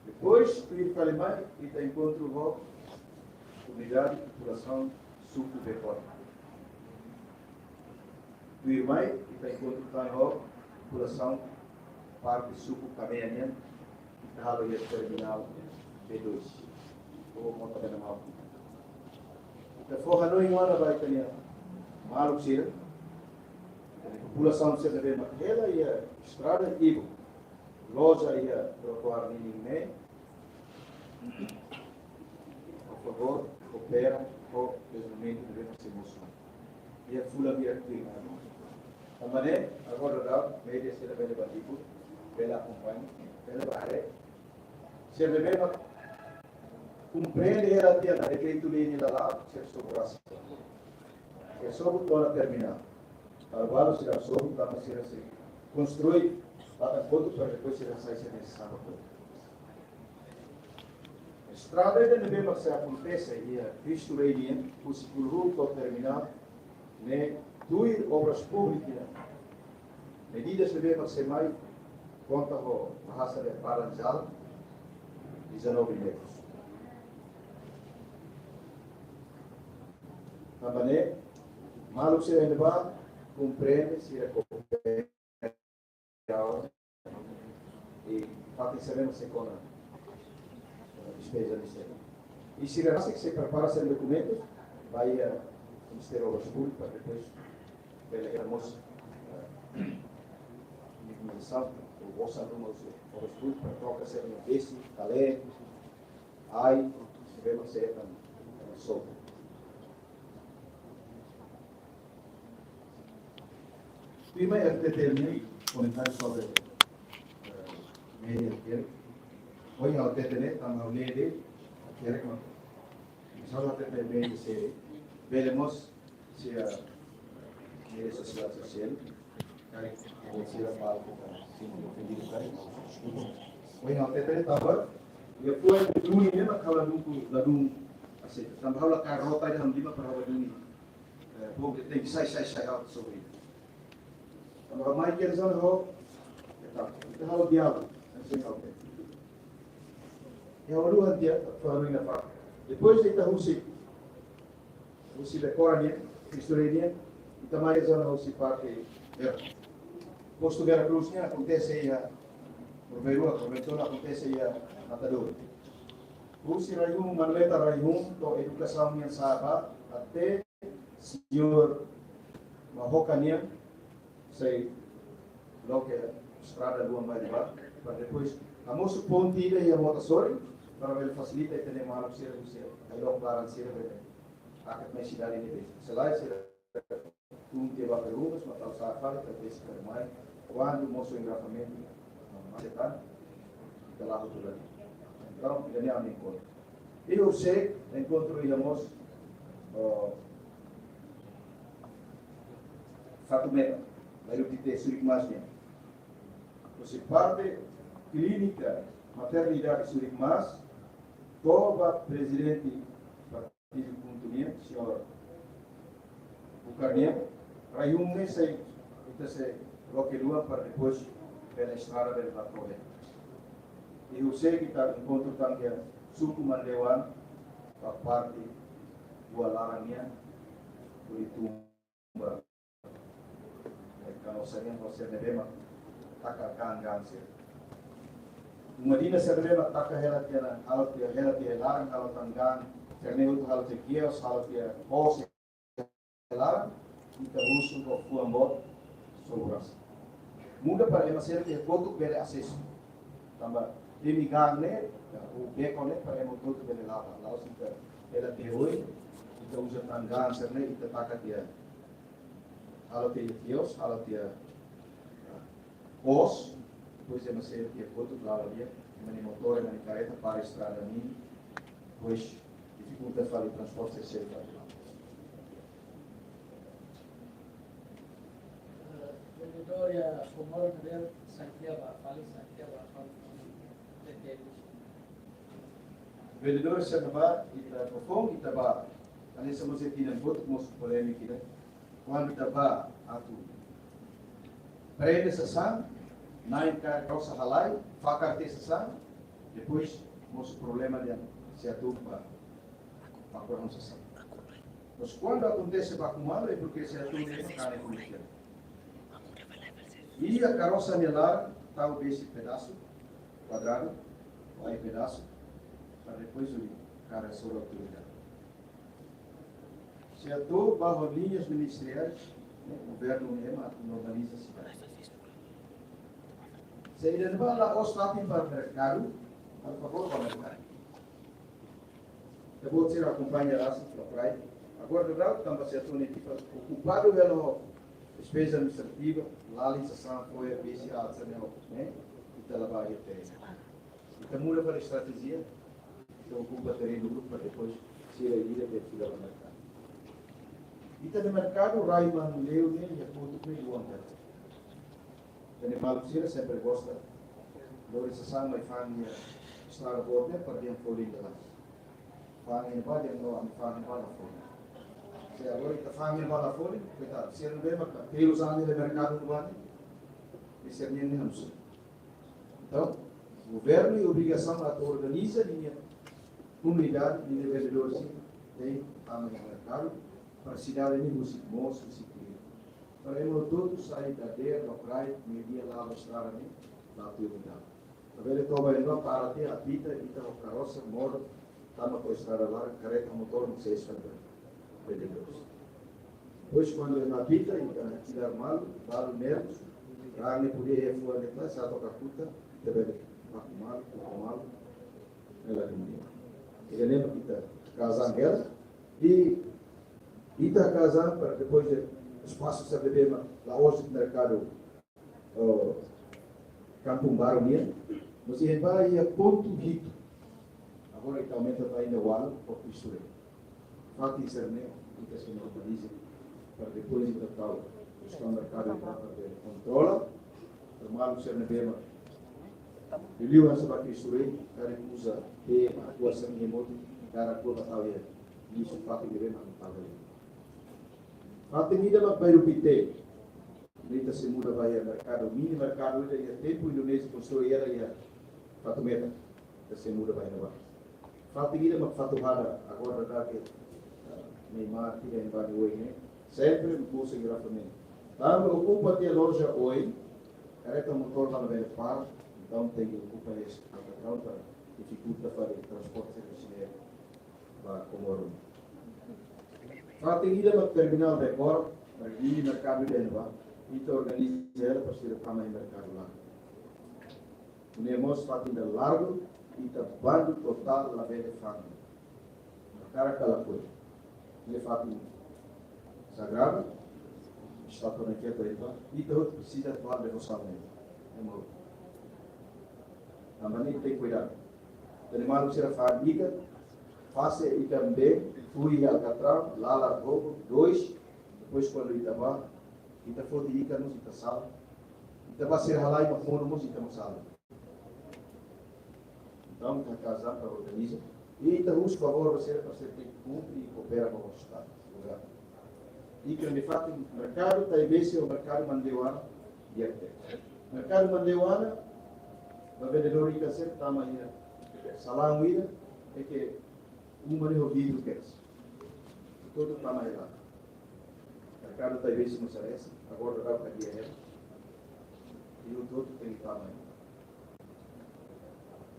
Depois, tuir fali mai, ita enkontru ho komunidade, populasaun suku Bekot. Tuir mai, ita enkontru tan ho populasaun parte suku Kamea nian, ita halo iha terminál B dois. Ou mota bena mau. Ita fó hanoin ona ba ita-nia maluk sira, ita-nia populasaun sira ne'ebé mak hela iha estrada ibu. Loja iha trotoar ninin ne'e, por favór, koopera ho dezenvolvimentu de bens emocionais. Iha fulan bira tuir mai. Tanba ne'e, agora daudaun, média sira bele ba Dili, bele akompaña, bele ba haree. Sira ne'ebé mak komprende hela tiha ona dekretu-lei ne'e la la'o, sira sobu rasik. Sira sobu to'o ona terminál. Para balu sira sobu, tanba sira sei konstrui, para kotuk para depois sira sai sira-nia sasán ba kotuk. Estrada ida ne'ebé mak sei akontese iha Cristo Reina, husi Pulhu to'o terminál, ne'e tuir Obras Públikas nian. Medidas ne'ebé mak sei mai, konta ho bahasa de Laranjal, dezanove metros. Tanba ne'e, maluk sira ne'ebá komprende, sira koopera, sira mak sei kona, eh, despeza ne'e. I sira rasik sei prepara sira dokumentus, ba iha Ministériu Obras Públikas, para depois bele hetan mós, eh, indemnizasaun, ou osan ruma husi Obras Públikas, para troka sira-nia besi, kalé, ai, bele sei hetan, eh, soltu. Tuirmai R T T L nian, komentáriu sobre, eh, média, ke. Ohin ha'u hatete ne'e, tanba ha'u lee de'it, ke, ke, ke, só R T T L média sei, bele mós, sei, eh, média sosiál, sosiál, karik, sira fala, sin, ofendidu, karik. Ohin ha'u hatete ne'e, tanba, iha povu duni ne'e, mak ha'u ladún, ladún aseita. Tanba ha'u la kaer rota ida ha'u-nia liman para ha'u duni. Eh, povu tenke sai, sai, sai, ha'u sobre. Tanba mai ke zona ho, ita, ita halo diálogu, hanesan ha'u hatete. Iha ha'u-nia dia, fala mina fa. Depois ita husi, husi dekora nian, istória nian, ita mai zona husi parte Vera. Postu Vera Cruz nian akontese iha, Porveiru, Porveiru akontese iha Matadouro. Husi rai-hun, Manoleta rai-hun, to'o edukasaun nian sa'e ba, até señór Mahoka nian, sei loke estrada luan mai ba, para depois, hamosu ponte ida iha mota sorin, para bele fasilita ita-nia maluk sira husi, ai lok baran sira bele hakat mai sidade ne'ebé. Selae sira tun tiha ba Perú, mas tau sa'e fali, talvés sira mai, kuandu mosu engarrafamentu, mas setan, ita la hotu lagi. Entaun, ida-ne'e ami enkontru. I husi enkontru iha mós, oh, Fatumeta, Mairupite Surik Mas nian. Husi parte klínika maternidade Surik Mas, to'o ba prezidente partidu KHUNTO nian, señór Bucar nian, rai-hun ne'e sei, ita sei loke luan para depois bele estrada bele ba to'o. I husi ita enkontru tan iha suku Mandewan, ba parte Bualarang nian, Uritumba. Kanosa nian, ho sira ne'ebé mak taka gaan-gaan sira. Uma Dina sira ne'ebé mak taka hela tiha ona, halo tiha, hela tiha laran, halo tan gaan, sira ne'e hotu halo tiha kios, halo tiha pos, hela, ita husu ho fuan boot, seguransa. Muda para ema seluk iha kotuk bele asesu. Tanba temi gaan ne'e, ya, o beco ne'e para ema hotu bele la'o, la'ós ita hela tiha oin, ita uza tan gaan sira ne'e, ita taka tiha. Halo tiha kios, halo tiha, ah, pos, depois ema seluk iha kotuk la'o di'ak, ema nia motór, ema nia karreta para estrada ne'e, depois difikulta fali transporte sira fali. Eh, vendedór iha Comoro ne'ebé sangkia ba fali, sangkia ba fali, T T L. Vendedór sira ne'ebá, ita foufoun, ita ba, hanesan mós iha tinan kotuk mós polémika ida. Kuandu ita ba atu prende sasán, na'in kaer karosa halai, fakar tiha sasán, depois mosu problema dehan SEATOU ba, ba kurang sasán. Mas kuandu akontese baku malu, é porque SEATOU ne'e mak hane polísia. Iha karosa nia laran, tau besi pedasu, kuadradu, ai pedasu, para depois o cara sobre autoridade. SEATOU ba ho liñas ministeriais, ne'e, governu ne'e mak normaliza sidade. Se ida-ne'ebá la'ós fatin ba merkadu, por favór ba merkadu. Ita-boot sira akompaña rasik, lokraik. Agora daudaun, tanba SEATOU ne'e tipa okupadu hela ho despeza administrativa, lalin sasán, fo'er, besi, aat sira-ne'e, ne'e, ita la ba iha terrenu. Ita muda fali estratéjia, ita okupa terrenu dulu para depois sira ida bele fila ba merkadu. Ita-nia merkadu rai Manuleu ne'e iha kotuk ne'e luan tebes. Ita-nia maluk sira sempre gosta lori sasán mai fa'an iha estrada boot ne'e para dehan folin de'it. Fa'an iha ne'ebá dehan no, ami fa'an iha ne'ebá la folin. Se agora ita fa'an iha ne'ebá la folin, koitadu, sira ne'ebé mak telu sasán iha merkadu ne'ebá ne'e, sira-nian ne'e hanusu. Entaun, governu iha obrigasaun atu organiza ninia komunidade, ninia vendedór sira, tama iha merkadu, para sidade ne'e husik moos, husik klin. Para ema hotu-hotu sai dadeer, lokraik, meiudia la'o ba estrada ne'e, la'o tuir estrada. Labele toba iha ne'ebá, para tiha, apita, ita ho karosa, modo, tama ho estrada laran, kareta, motór, no sei estrada. Bele dos. Depois, kuandu ema apita, ita tirar malu, balu nervus, raan ne'e podia iha fuan de'it, satu kakuta, ita bele baku malu, kuku malu, ela kemudian. Ita lembra ita kazan hela, i ita kazan para depois de espasu sira ne'ebé mak la'ós merkadu, oh, Kampung Baru nian, mas iha ne'ebá iha pontu hitu. Agora ita aumenta ba ida ualu, por Cristo Rei. Fatin sira-ne'e, ita sei normaliza, para depois ita tau, buscar merkadu para kontrola, para maluk sira ne'ebé mak liuliu hanesan ba Cristo Rei, karik uza, te, akua sira-ne'e motu, karik akua ba tau iha, nisso fatin ne'ebé mak tau iha. Fatin ida mak Bairru Pité, ita sei muda ba iha merkadu, mini merkadu ida iha tempu Indonézia konstrui hela iha Fatumeta, ita sei muda ba iha ne'ebá. Fatin ida mak Fatuhada, agora dadauk, eh, Neymar, tiha iha ne'ebá oin ne'e, sempre mosu iha Fatumeta. Tanba okupa tiha loja oin, kareta motór la bele para, entaun tenke okupa iha estrada, entaun para difikulta fali transporte sira-ne'e ba Comoro. Fatin ida mak terminál Becor, para mini merkadu iha ne'ebá, ita organiza hela para sira tama iha merkadu laran. Nune'e mós fatin ida largu, ita bandu totál, labele fa'an. Karik kala kue. Ne'e fatin sagradu, estátua ne'e keta ita, ita hotu presiza atuál devosaun ne'e. Ema hotu. Tanba ne'e tenke kuidadu. Tanba maluk sira fa'an ikan, fase ikan be, fui alkatrau, lala gogo, dois, depois kuandu ita bá, ita foti ikan mós ita sala. Ita bá sira halai mak monu mós ita mak sala. Entaun, ita kazan para organiza. I ita husu favór ba sira para sira tenke kumpre i koopera ho Estadu, governu. I kami fatin merkadu Taibesi ho merkadu Mandeuana, di'ak tebes. Merkadu Mandeuana, ba vendedór ikan sira tama iha salaun ida, é ke uma ne'e ho vidru kedas. Hotu tama iha laran. Merkadu Taibesi mós hanesan, agora dadauk ka dia hela. I hotu-hotu tenke tama iha.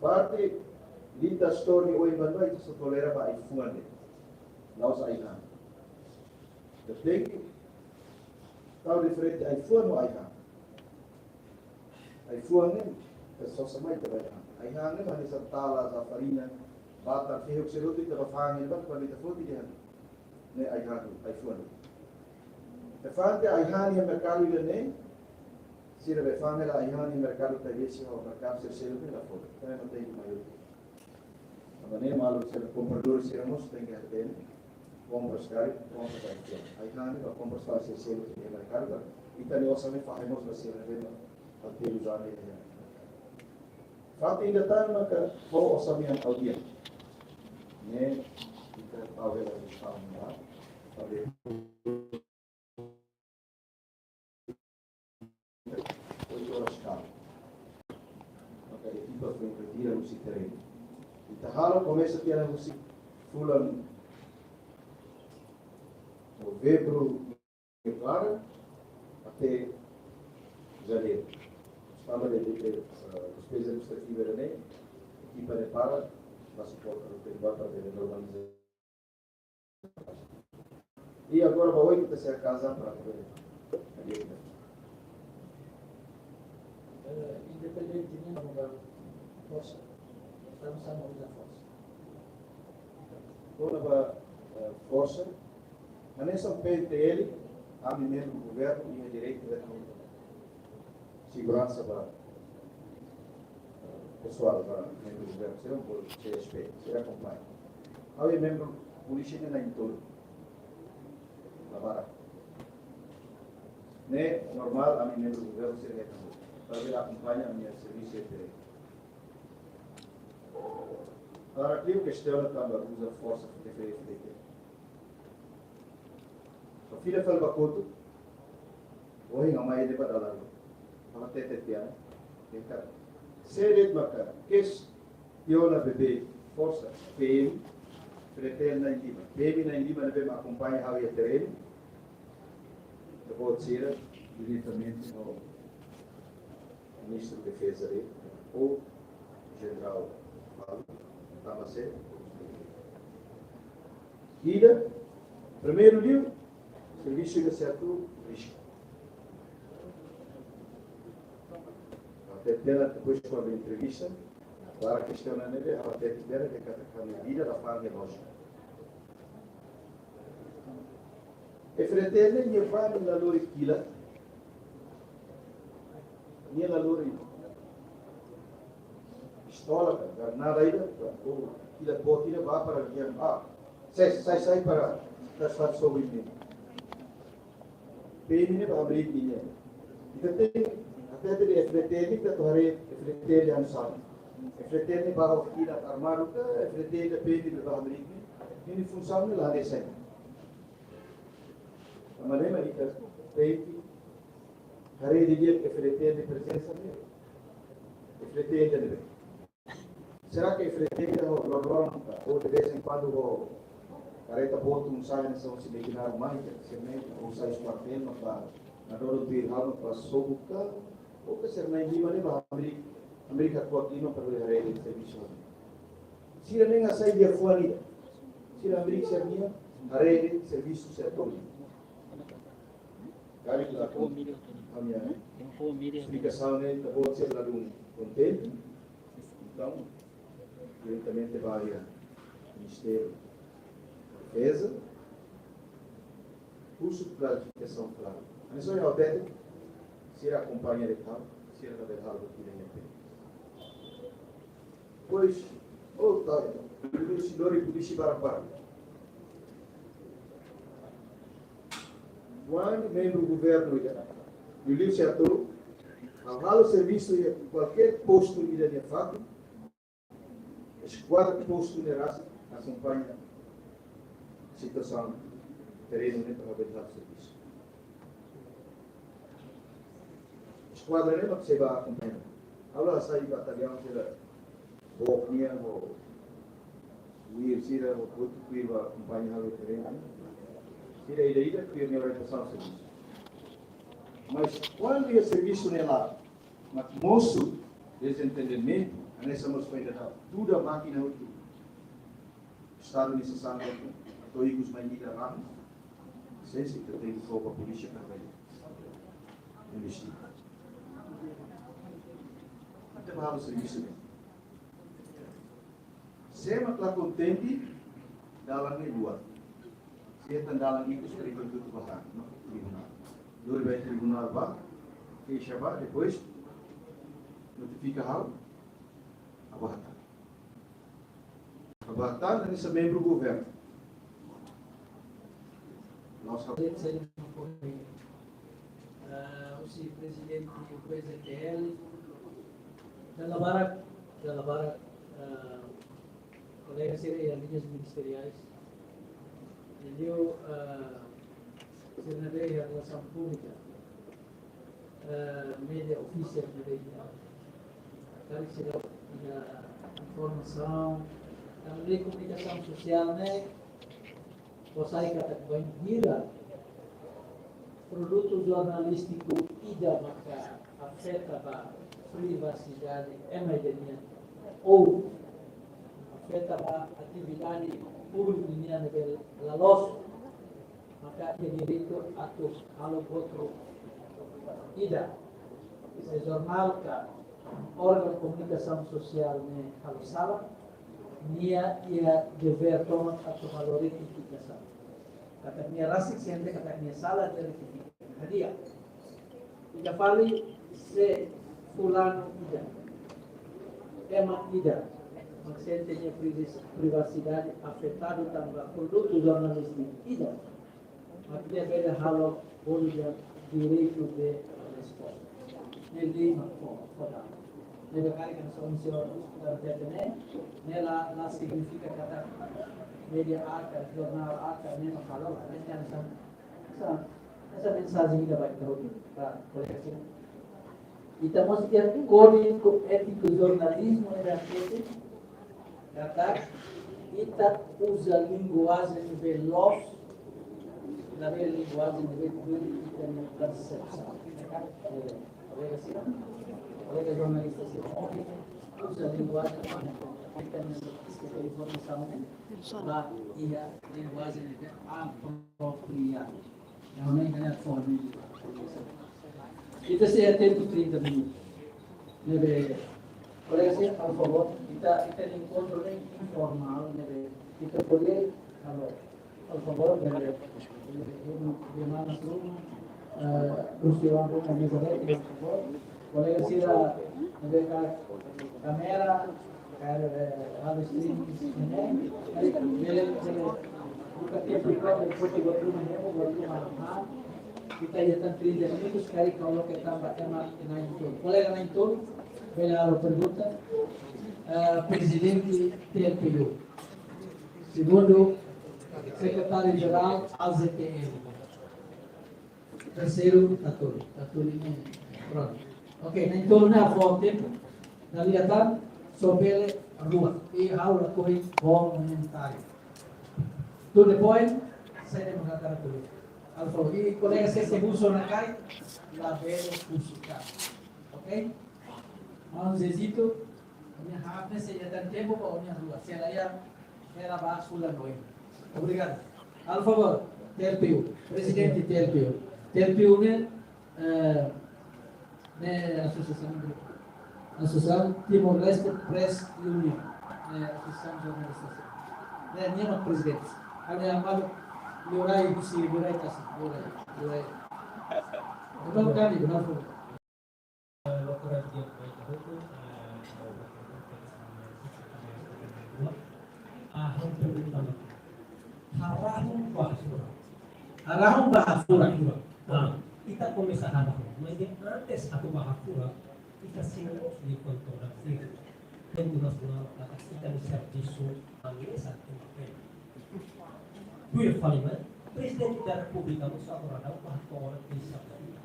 Parte Lintas Store ohin ba oin ita só tolera ba ai-fuan de'it. La'ós ai-han. Ita tenke tau diferente ai-fuan ho ai-han. Ai-fuan ne'e, ita sosa mai ita bá ai-han. Ai-han ne'e, hanesan tala, za farina, batar, fehuk, sira hotu ita bá fa'an iha ne'ebá, kuandu ita foti dehan ne'e ai-han, ai-fuan. Ita fa'an tiha ai-han iha merkadu ida-ne'e, sira bele fa'an hela ai-han iha merkadu Taibesi ho merkadu sira seluk ne'e la foti. Ita ema tenke maior. Tanba ne'e maluk sira, kompradór sira mós tenke hatene, kompras karik, kompras ai-fuan. Ai-han ne'e ba kompras fali sira seluk iha merkadu, ita-nia osan ne'e fahe mós ba sira ne'ebé mak atu uza ne'e iha. Fatin ida tan maka fó orsamentu audien. Ne'e ita tau hela di tahun ba, pada oito horas kala. Maka ekipa foin retira husi terrenu. Ita halo komesa tiha ona husi fulan Novembru, klaran, até Janeiru. Tanba de, de, de, eh, despeza administrativa ne'e, ekipa ne'e para, ba suporta no tempo para bele normaliza. I agora ba oin ita sei kazan para poder. Eh, independentemente da forsa, estamos a usar forsa. Kona-ba, eh, forsa, hanesan P N T L, ami membru governu iha direitu de seguransa ba, eh, pesoál ba membru governu, sira por C S P, sira akompaña. Ha'u iha membru polísia ne'e na'in-tolu. La barak. Ne'e normál, ami membru governu sira hetan. Para bele akompaña ami-nia servisu iha terrenu. Para que kestiona tanba uza forsa F F D T. Só fila fali ba kotuk, ohin amai ida ba dalan. Para tete tiha, ita. Sé de'it maka, kestiona beibeik, forsa, P M, FRETIL na'in-lima. P M na'in-lima ne'ebé mak akompaña ha'u iha terrenu. Depois sira, diretamente no Ministru Defeza de'it, ou Jenerál Paulo, tanba sé? Ida, primeiru liu, servisu ida sertu risku. Até dela, depois, kuandu entrevista, para kestaun ne'ebé, até dela de katak ida la fa'an relójiu. F-FDTL nia bá nia la lori kilat, nia la lori pistola, ka, ka nada ida, ka, oh, kilat boot ida bá para di'ak, ah, sai, sai, sai para, para, para sobu ne'e. P M ne'e bá hamriik nia. Ita tenke, até de F-FDTL, ita atu haree F-FDTL anu saida. F-FDTL ne'e bá ho kilat armadu ka, F-FDTL, P M ne'e bá hamriik nia. Nia funsaun ne'e la hanesan. Tanba ne'e mak ita tenke haree didi'ak F-FDTL nia prezensa ne'e. F-FDTL ne'ebé. Será que F-FDTL ho loroloron ka, ou de vez em quando ho kareta boot anu saida, sira sei mákina mai, sira-ne'e, ou sai kuartel, mak bá nadodon tuir ha'u, mak bá sobu ka, ou ka sira-nia liman ne'e bá hamriik, hamriik hakuak liman para haree servisu. Sira-ne'e la sai iha fuan ida. Sira hamriik sira-nia, haree servisu sira to'o. Karik la kon, ami-nia esplikasaun ne'e ita-boot sira ladún kontente. Entaun, diretamente bá iha Ministériu Defeza, kursu de klarifikasaun klaru. Ami só iha hotel, sira akompaña de kau, sira tabel halo buat ida ne'ebé. Pois, oh, tá, polísia, lori polísia para para. Kuandu membru governu ida, Yulio Seator, halo servisu iha kualkér postu ida nia fatin, eskuadra postu ne'e rasik akompaña situasaun terrenu ne'e para bele halo servisu. Eskuadra ne'e mak sei bá akompaña. Ha'u la sai bataliaun sira, book nian ho, tuir sira, ho, tuir bá akompaña halo terrenu. Sira ida-ida, tuir nia orientasaun servisu. Mas kuandu iha servisu ne'e la, mak mosu dezentendimentu, hanesan mós foin dada, tuda mákina hotu. Estadu nia sasán hotu, atu ikus mai ida ramos, sei se ita tenke tropa polísia para bá investiga. Ita bá halo servisu ne'e. Sé mak la kontente, dalan ne'e luan. Sé tan dalan ikus, tribunál, tribunál. Lori bá tribunál bá, keixa bá, depois notifika ha'u, ha'u bá hatán. Ha'u bá hatán, hanesan membru governu. Nós, ah, husi prezidente do P Z T L, dala barak, dala barak, ah, kolega sira iha liñas ministeriais, liuliu, ah, sira ne'ebé iha relasaun públika, eh, média ofisiál ne'ebé iha, karik sira iha informasaun, tanba komunikasaun sosiál ne'e, bosai katak bainhira produtu jornalístiku ida maka afeta ba privasidade ema ida nian, ou afeta ba atividade públiku nian ne'ebé la loos, maka iha direitu atu halo buat ruma. Ida, se jornál ka órgaun komunikasaun sosiál ne'e halo sala, nia iha devér tomak atu halo retifikasaun. Katak nia rasik sente katak nia sala, nia retifika. Hadi'a. Ita fali se fulanu ida, ema ida mak sente nia privis-, privasidade afetadu tanba produtu jornalístiku ida, mak nia bele halo bolu direitu de resposta. Ne'e lei mak fó, fó dala. Ne'ebé karik hanesan señór Oscar hatete ne'e, ne'e la, la signifika katak média A ka, jornál A ka, ne'e mak halo, ne'e hanesan, hanesan, hanesan mensajen ida ba ita hotu, ba kolega sira. Ita mós iha Kódigu Étiku Jornalizmu ne'ebé hatete katak ita uza linguajen ne'ebé loos, labele linguajen ne'ebé tuir ita-nia persepsaun. Kolega sira, kolega jornalista sira. uza linguajen ne'ebé ita-nia informasaun ne'e ba iha linguajen ne'ebé apropriadu. Ne'e mak ita-nia forma. Ita sei atentu trinta minutos. Ne'ebé, kolega sira, por favór, ita, ita-nia enkontru ne'e informál, ne'ebé ita pode, kalau, por favór, bele, bele, bele, bele mana suruh, eh, terus di ruang ruma juga, por favór. Kolega sira, ne'ebé ka-, kámera, karik, eh, live stream, ne'e, bele, bele, buka tempu, buat ruma, buat ruma, ita iha tan trinta minutos, karik koloka tanba ema na'in-tolu. Kolega na'in-tolu, bele halo pergunta. Eh, Prezidente T L P U. Segundu, Sekretáriu Jerál A Z T L. Terseiru, Tatoli. Tatoli ne'e, prontu. Oke, na'in-tolu ne'e ha'u fó tempu. Dala ida tan, só bele rua. I ha'u lakohi komentáriu. To the point, saida mak hakarak ko'alia. Alfa, i kolega sira husu ona karik, labele husu karik. Oke? Maun Zezito, ó-nia hak ne'e sei iha tan tempu ba ó-nia rua. Se la iha, hela ba fulan oin. Obrigadu. Alfa, T L P U, Prezidente T L P U. T L P U ne'e, eh, ne'e asosiasaun, Asosiasaun Timor-Leste Press Union. Ne'e asosiasaun jornalista sira. Ne'e, nia mak prezidente. Ha'u-nia amadu, Liurai, husi Liurai Tasi, Liurai, Liurai. Betul kami, benar. Lokura dia baik hukum, eh, ah, hampir utama. Harahun ba hafura. Harahun ba hafura. Hafura. Ah. Ita komesa harahun. Mas de antes atu ba hafura, ita sira mós di kontora sira. Tentu nasionál, kata ita-nia servisu, amesa tempat. Tuir fali mai, Prezidente da Repúblika mós agora daudaun ba hato'o ona bisa ba ita.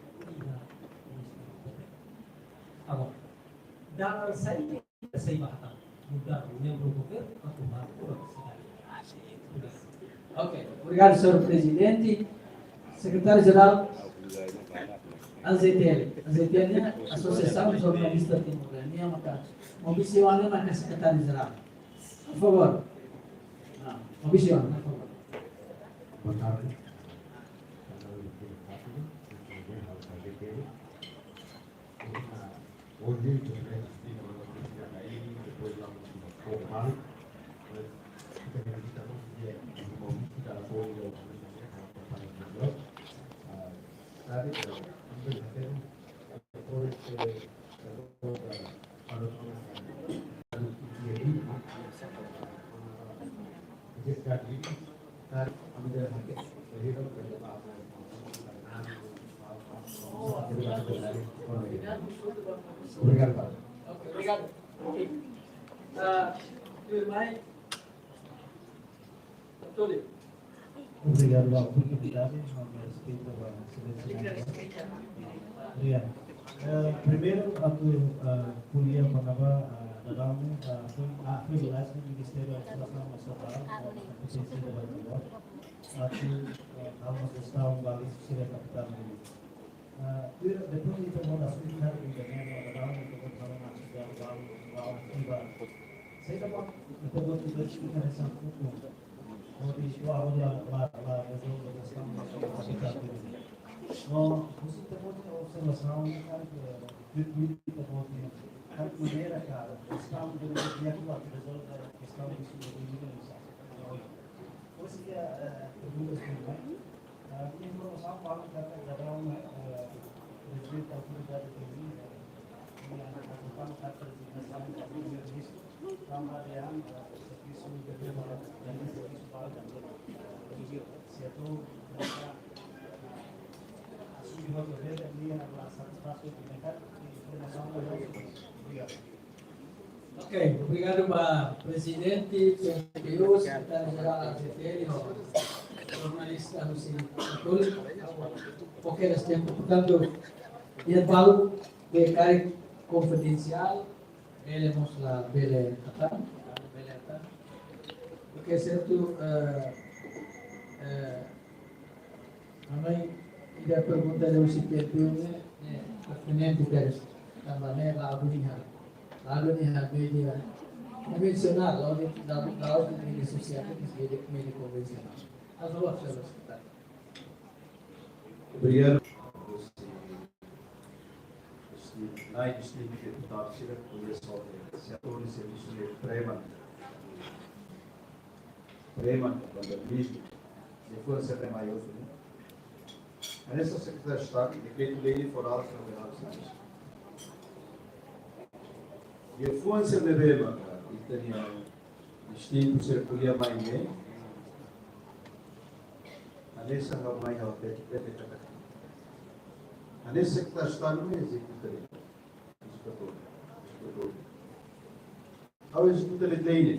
Agora, dalam saida ita sei ba hatán, muda membru governu atu ba hato'o ona bisa. Oke, obrigadu, señór Prezidente. Sekretáriu Jerál A Z T L. A Z T L ne'e Asosiasaun Jornalista Timor-Leste. Nia maka, Maurício Ana maka Sekretáriu Jerál. Por favór. Ah, Maurício Ana, por favór. Boa tarde. Hoje, depois vamos para o Paulo, mas fica aqui também, uma música, apoio ao, ah, sabe, eh, Obrigadu, Pak. Oke, obrigadu. Ah, tuirmai, Tatoli. Obrigadu ba oportunidade, no respeita ba Exelénsia. Obrigadu. Eh, primeiru, atu, eh, ko'alia kona-ba, eh, daudaun, eh, foi, ah, foi durante o Ministério da Educação Nacional, eh, kompeténsia ba Timor, atu, eh, halo gestaun ba sira kapitál ne'e. Ah, tuir, depois de ita-boot asume kargu ida-ne'e, daudaun ita-boot halo ona atividade balu, balu, balu. Saida mak ita-boot atu esplika hanesan ukun. Hodi ita-boot la, la, la rezolve kestaun ba sira kapitál ne'e. No, husi ita-boot nia observasaun, karik, eh, tuir, tuir ita-boot nia, karik maneira ka kestaun ida-ne'e di'ak atu rezolve kestaun ba sira kapitál ne'e. Husi, eh, pergunta sira, eh, nia informasaun balu katak daudaun, eh, Prezidente Autoridade T V, eh, nia atu fó katak rezignasi ba Primeiru-Ministru, tanba dehan, eh, servisu governu, eh, servisu balu, eh, setór, eh, asume governu, nia la satisfás ho merkadu, informasaun balu. Obrigadu. Oke, obrigadu ba Prezidente T L P U, Sekretáriu Jerál A Z T L, no jornalista husi Tatoli. Oke, ita-nia tempu, portantu, iha balu ne'ebé karik konfidensiál, bele mós la bele hatán, bele hatán. Oke, sertu, eh, eh, ami ida pergunta husi T L P U ne'e, ne'e pertinente tebes, tanba ne'e la abri hal. Lalu nia média konvensionál, lalu nia, lalu, lalu nia média sosiál, nia média, média konvensionál. Halo favór, señór sekretáriu. Obrigadu. Nai distintu deputadu sira, koñese, setór servisu de prema, prema, vandalizmu, liafuan sira-ne'e mai hotu, ne'e? Hanesan Sekretáriu Estadu, Dekretu-Lei Foral Federal. Liafuan sira-ne'ebé mak ita-nia distintu sira ko'alia mai ne'e, hanesan ha'u mai ha'u hatete, hatete katak, hanesan Sekretáriu Estadu ne'e ezekuta, ezekutór, ezekutór. Ha'u ezekuta lei ne'e.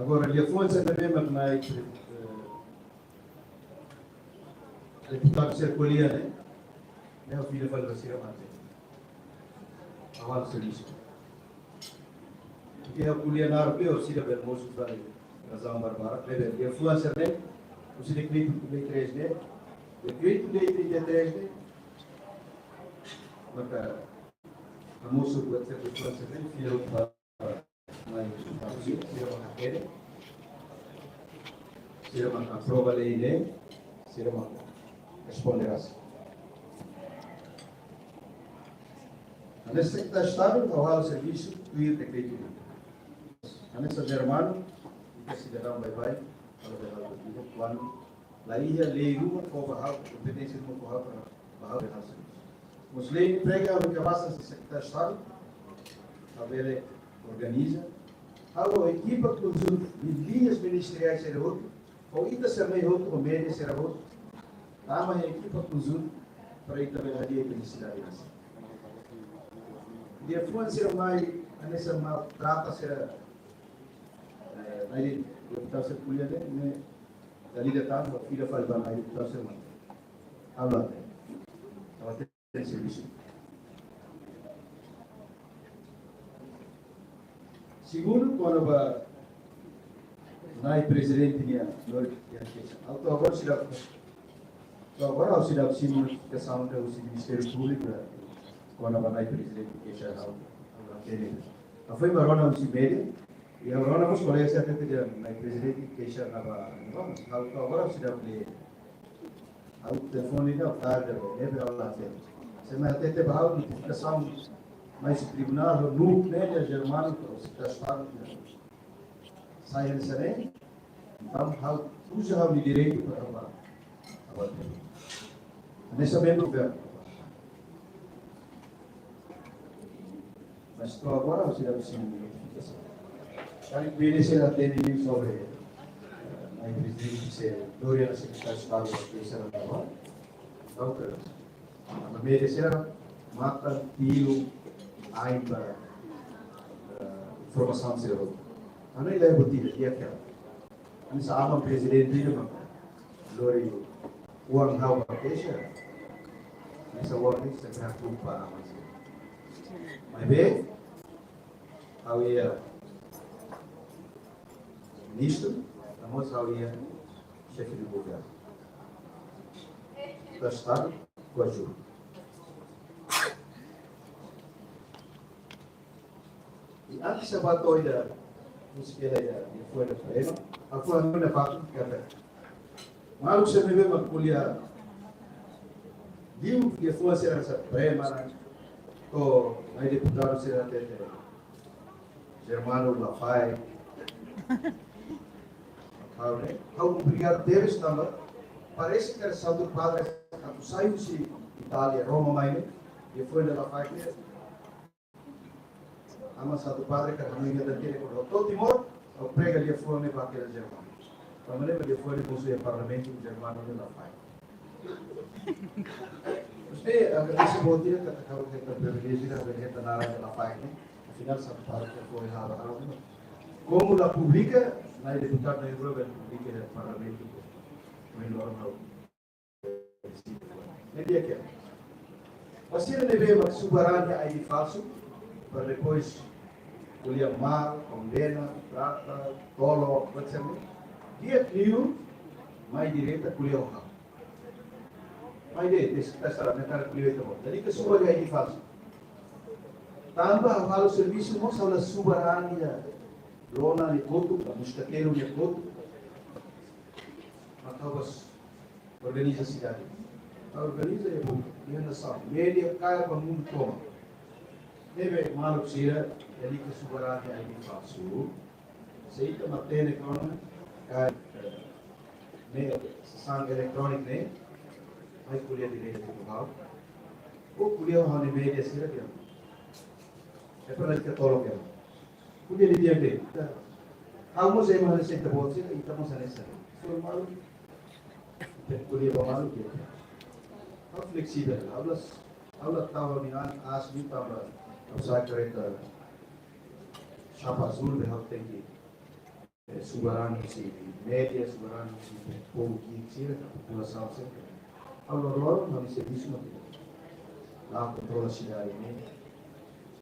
Agora, liafuan sira-ne'ebé mak nai, eh, deputadu sira ko'alia ne'e, ne'e ha'u fila fali ba sira mate. Ha'u halo servisu. Oke, ha'u ko'alia naruk, ha'u sira bele mosu fali razaun barbarak. Ne'ebé, liafuan sira-ne'e, husi Dekretu-Lei três ne'e, Dekretu-Lei trinta e três ne'e, maka, hamosu buat sira, liafuan sira-ne'e, fila fali ba, mai, sira mak hatene, sira mak aprova lei ne'e, sira mak responde rasik. Hanesan Sekretáriu Estadu, ha'u halo servisu tuir dekretu ne'e. Hanesan Germano, ita sidadaun baibain, halo bele halo tuir, kuandu la iha lei ruma fó ba ha'u, kompeténsia ruma fó ha'u para ba ha'u bele halo servisu. Mós lei ne'e prega ha'u-nia kapasidade de Sekretáriu Estadu, ha'u bele organiza, ha'u ekipa konjunta, liñas ministeriais sira hotu, ho ita sira-ne'e hotu, ho média sira hotu, tama iha ekipa konjunta, para ita bele hadi'a ita-nia sidade rasik. Liafuan sira mai, hanesan maltrata sira, eh, nai deputadu sira ko'alia ne'e, ne'e, dala ida tan, fila fali ba nai deputadu sira mai. Halo hatene. Halo hatene servisu. Segundu, kona-ba nai prezidente nia, no, ya, keixa. Ha'u to'o agora seidauk, to'o agora ha'u seidauk simu notifikasaun husi Ministériu Públiku, kona-ba nai prezidente keixa, ha'u, ha'u la hatene. Ha'u foin ba rona husi média, i ha'u rona mós kolega sira hatete dehan nai prezidente keixa ne'ebá, ne'ebá, mas ha'u to'o agora ha'u seidauk lee. Ha'u telefone ne'e ha'u tarde, ne'ebé ha'u la hatene. Se mai hatete ba ha'u notifikasaun mai husi tribunál, ha'u nunka ne'e, Germano, para Sekretáriu Estadu, sai hanesan ne'e, entaun ha'u uza ha'u-nia direitu para ba, ba. Hanesan membru governu. Mas to'o agora ha'u seidauk simu notifikasaun. Karik B N C la temi sobre, eh, a entrevista se Dorian Sekretáriu Estadu, que será agora. Entaun, eh, a média sira matan tilun ain ba, eh, informasaun sira. Anu ila botila, dia kela. Hanesan aban prezidente ida mak lori oan ha'u ba keixa. Hanesan oan ne'e sei preokupa aban sira. Maibé, ha'u iha ministru, no mós ha'u iha xefe de governu. Ita Estadu koadjuvante. I antes ha'u bá to'o ida, múzika ida, ida foi da prema, a foi a minha parte, que até. Maluk sira ne'ebé mak ko'alia, liu liafuan sira hanesan prema, to'o nai deputadu sira hatete Germano Lafaek. Ha'u ne'e, ha'u obrigadu tebes tanba parese katak Santu Padre, atu sai husi Itália, Roma mai ne'e, liafuan da Lafaek ne'e, Aman Santu Padre katak hanoin nia hatete, kuandu to'o Timor, ha'u prega liafuan ne'e ba hela Germano. Tanba ne'e ba liafuan ne'e mosu iha Parlamentu Germano ne'e Lafaek. Maibé, agradese boot ida katak ha'u hetan priviléjiu ida, ha'u hetan naran Lafaek ne'e. Afinál, Santu Padre katak foi haba ha'u ne'e. Komu la publika, nai deputadu na'in-rua bele publika iha Parlamentu. Maibé loron ha'u Ne'e di'ak ka lae? Ba sira ne'ebé mak subar an nia I D falsu, para depois ko'alia mal, kondena, trata, tolo, macam ne'e. Di'ak liu, mai direta ko'alia ho ha'u. Mai de, tes, tes salah, ne'e karik ko'alia ho ha'u. Jadi ke subar nia I D falsu. Tanba halo servisu mós halo subar-an nia lona nia kotuk, mosketeru nia kotuk. Mak ha'u bá organiza sidade. Ha'u organiza iha buat, iha nasaun, média kaer ba mundu tomak. Ne'ebé maluk sira, lalika subar-an nia I D falsu. Se ita matenek ona, kaer, eh, ne'e, sasán eletróniku ne'e, mai ko'alia diretu ho ha'u. Ou ko'alia ho ha'u-nia média sira dehan. É para ita tolok hela. Ko'alia didi'ak de'it. Ha'u mós ema hanesan ita-boot sira, ita mós hanesan. Só malu. Ita ko'alia ba malu de'it. Ha'u fleksível, ha'u la, ha'u la tau ha'u-nia an aas liu tanba ha'u sa'e karreta xapa azul, be ha'u tenke, eh, subar-an husi média, subar-an husi povu ki'ik sira, populasaun sira. Ha'u loroloron, ha'u-nia servisu mak ida. La'o kontrola sidade ne'e.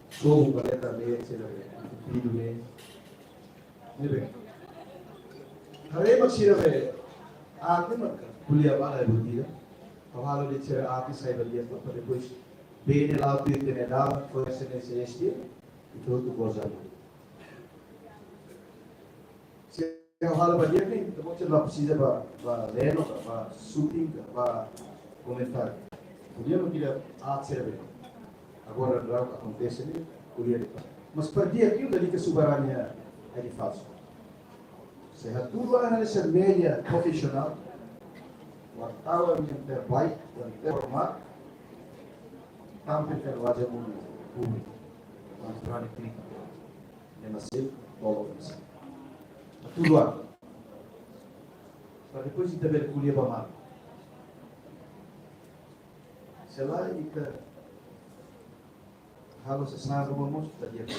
Sobu baleta ne'e, sira be, pedidu ne'e. Ne'ebé. Haree mak sira be, aat ne'e mak ko'alia ba la buat ida. Ha'u halo de'it sira aat ne'e sai ba di'ak, para depois bee ne'e la'o tuir tenedar, fó S N S S T, i tuir tu goza. Se ha'u halo ba di'ak ne'e, ita-boot sira la presiza ba, ba leno, ba, ba shooting, ba komentáriu. Ko'alia mak ida aat sira be. Agora, agora akontese ne'e, ko'alia de'it. Mas para di'ak liu lalika subar-an nia I D falsu. Se hatudu an hanesan média profisionál, wartawan yang terbaik dan terhormat, tampilkan wajah mundu públiku. Tanba ita-nia krítika. Ema seluk, tolok ema seluk. Hatudu an. Para depois ita bele ko'alia ba malu. Se lae ita halo sasán ruma mós ita di'ak.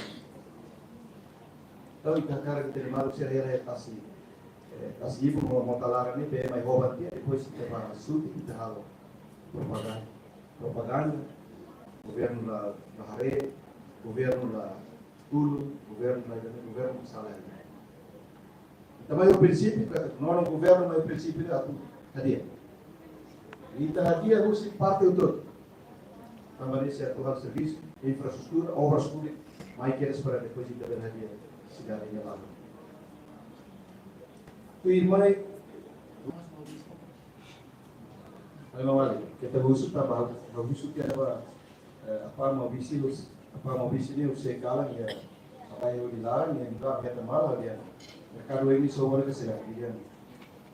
Entaun ita hakarak ita-nia maluk sira hela iha tasi, eh, tasi-ibun ho mota laran ne'e, bee mai hoban tiha, depois ita bá shooting, ita halo propaganda. Propaganda, governu la, la haree, governu la tulun, governu la, governu sala. Ita mai ho prinsípiu, katak nonu governu mai ho prinsípiu atu hadi'a. Ita hadi'a husi parte hotu-hotu. Tanba ne'e se atu halo servisu, infraestrutura, obras públikas, mai kedas para depois ita bele hadi'a sidade nia balu. Tuirmai, ai mamali, keta husu tanba, husu tiha ba, eh, Apá Maubisse, husu, Apá Maubisse ne'e husu kalan, ya, Apá iha hodi laran, ya, entaun, keta mala, ya, merkadu ini sobo ke sira, ya,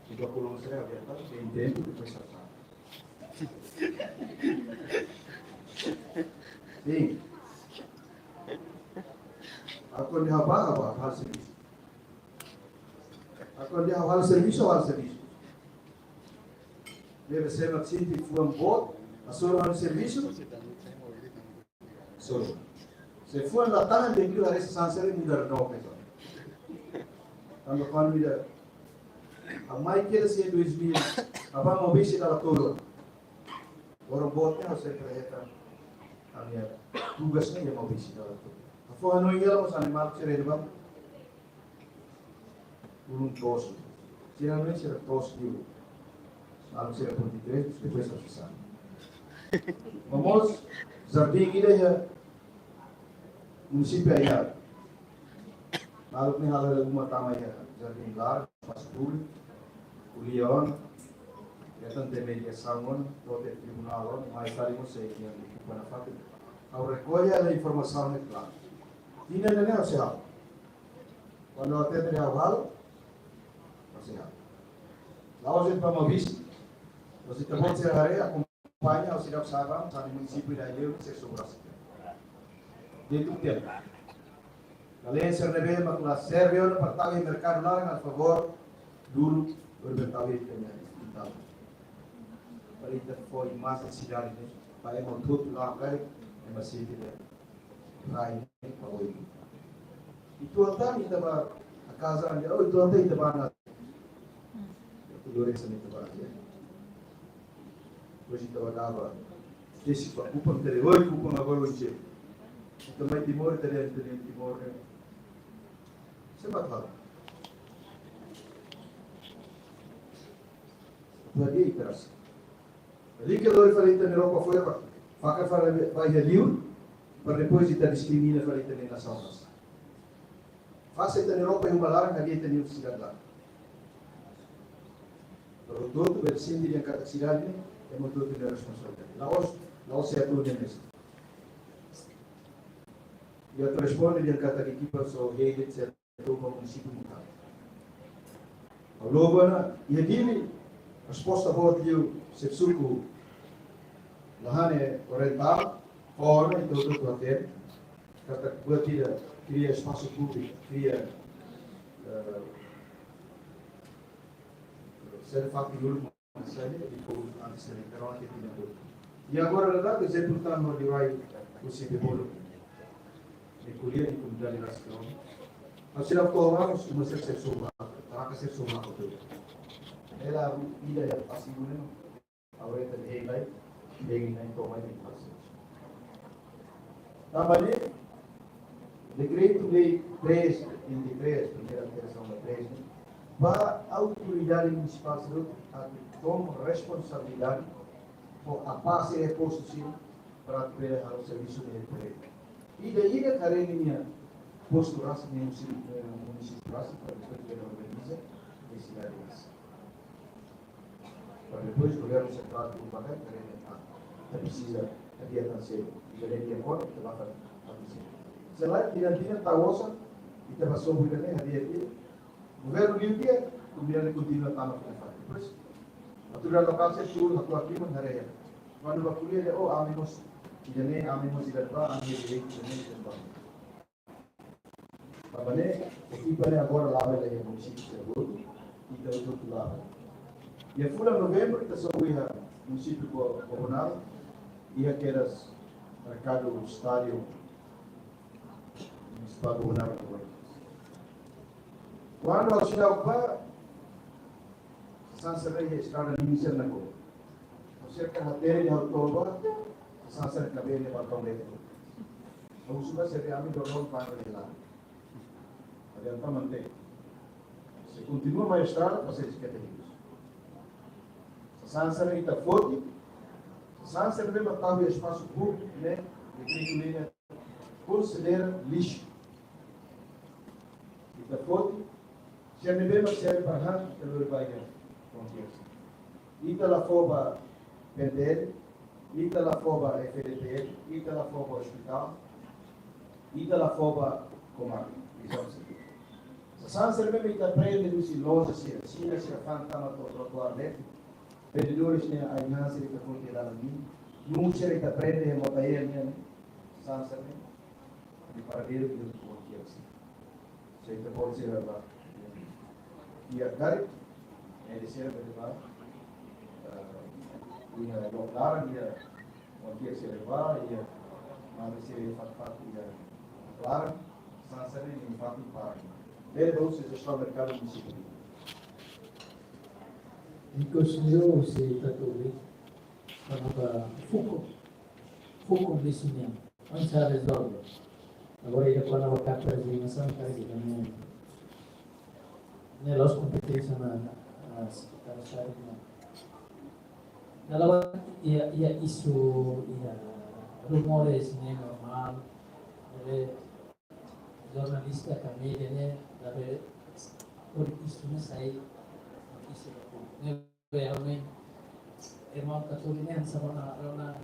entaun, kulung sira, ya, entaun, tem tempo, depois sa. Sin. Agora ha'u bá, ha'u bá, halo servisu. Agora ha'u halo servisu, halo servisu. Ne'ebé se ema sente fuan boot, hasoru ha'u-nia servisu. Hasoru. Se fuan la tahan, tenke haree sasán sira muda no ke. Tanba kuandu ida, ha'u mai kedas iha dois mil, Apá Maubisse dala tolu. Loron boot ne'e ha'u sempre hetan ha'u-nia tugas ne'e iha Maubisse dala tolu. Ha'u fó hanoin hela mós animál sira iha ne'ebá. Ulun toos. Sira ne'e sira toos liu. Lalu sira ponti tres, depois sa susah. Vamos, jardín ida iha munisípiu Aial. Maluk ne'e halo uma tama iha jardín laran, espasu públiku, ko'alia ona, hetan intermediasaun ona, to'o tribunál ona, mais tarde mós sei iha kupa na fatin. Ha'u rekolla informasaun ne'e klaru. Tinan ne'e ha'u sei halo. Kuandu ha'u hatete dehan ha'u halo, ha'u sei halo. La'ós de'it Apá Maubisse, mas ita-boot sira haree, akompaña, ha'u seidauk sa'e ba, sa'e iha munisípiu Dili, sira sobrasi. De'it tiha. Alin sira ne'ebé mak la serve ona para tau iha merkadu laran, favór, dulu, para tau iha ita-nia kintal. Para ita fó imajen sidade ne'e, para ema hotu-hotu la'o karik, ema sente dehan rai ne'e para oin. Entaun ita bá, a kaza ande, oh, entaun ita bá ona. Ita lori esa ita bá ona. Depois ita bá daba. Esse para kupa, ita dehan, oi, kupa, agora oin. Ita mai Timor, ita dehan, ita dehan Timor, ne'e. Sé mak halo. Ita hadi'a ita rasa. Lalika lori fali ita-nia ropa fo'er, fakar fali ba iha liur. para depois ita diskrimina fali ita-nia nasaun rasik. Fase ita-nia roupa iha uma laran, hadi'a ita-nia sidade laran. Para hotu-hotu bele sente dehan katak sidade ne'e, ema hotu-hotu nia responsabilidade. La'ós, la'ós sé atu nia mesa. I atu responde dehan katak ekipa só hedi sé atu ba munisípiu mutadu. Ha'u louva ona, iha Dili, resposta boot liu xefe suku Lahane Oriental, ona, entaun, doutór Later, katak buat ida, kria espasu públiku, kria, eh, sira fatin uluk, mas saida, i ko antes também, karona ke tina tudo. I agora, na data, ezemplu, tan no liurai, husi bebolu. Nia ko'alia, nia komunidade rasik. Ha'u seidauk to'o mas, cuma ser ser suma, troka ser suma ko tudo. Ela, ida ya pasi guna, no. Agora ita hei lai, hei lai to'o mai di pasi. Tanba ne'e, dekretu-lei três, vinte e três, primeira alterasaun da três, ne'e, ba autoridade munisipál sira atu toma responsabilidade, ho apa sira postu sira, para bele halo servisu ne'e bele. Ida-idak haree nia postu rasik, nia munisípiu, eh, munisípiu rasik, para depois bele organiza, nia sidade rasik. Para depois governu sentrál atu pakai, para ita presiza, ita dia tan sedu. Ita dia dia kono, ita baka tan sedu. Selain ita dia tan osan, ita ba sobu ita ne'e, dia dia. Governu dia dia, komunidade kontinua tama fila fali. Depois, autoridade lokál sira tuur, atu atu mengharee. Kuandu ba ko'alia dehan, oh, ami mós, ida ne'e, ami mós ida ba, ami ida ne'e, ida ne'e, ida ba. Tanba ne'e, ekipa ne'e agora la'o ba iha munisípiu sira hotu, ita hotu-hotu la'o. Iha fulan Novembru, ita sobu iha munisípiu Bo-, Bobonaro, iha kedas merkadu estádiu munisipál Bobonaro. Kuandu ha'u seidauk bá, sasán sira iha estrada, nia sira nakonu. Sira ka hatene dehan ha'u toba, sasán sira kabele ba kau leto. Ha'u suka sira ami dorong pang de la. Ada yang taman te. Se kontinua mai estrada, pasti se kete hius. Sasán sira ita foti, sasán sira ne'ebé mak tau iha espasu públiku ne'e, dekretu-lei ne'e konsidera lixu. Ita foti, sira ne'ebé mak serve para han, ita lori ba iha fronteira. Ita la fó ba P N T L, ita la fó ba F D T L, ita la fó ba ospitál, ita la fó ba komarka, prizaun sira. Sasán sira ne'ebé mak ita prende husi loja sira, sira, sira fa'an tama to'o trotoar leten. Vendedores ne'e, ai-han sira ita foti iha dalan ne'e. Nun sira ita prende iha mota-iha nian, sasán sira ne'e. Di paradeiru di kuantias. Se ita pode ser ba iha karik, ne'e de ser ba, eh, iha lokaran, iha kuantias sira ba, iha mane sira iha fatin-fatin iha klaran, sasán sira ne'e iha fatin para. Bele ba husi jestaun merkadu munisípiu. Ikus liu husi ita tubi, kona-ba fukun, fukun lixu nian. Oinsá rezolve. Agora, ida kona-ba katak rezignasaun, karik ida-ne'e, ne'e la'ós kompeténsia ba, ah, Sekretáriu Estadu, ne'e. Dala ruma iha, iha isu, iha rumores ne'e normál, maibé jornalista ka média ne'e labele hodi isu ne'e sai notísia ba públiku. Ne'e realmente, irmaun Katuri ne'e hanesan rona, rona,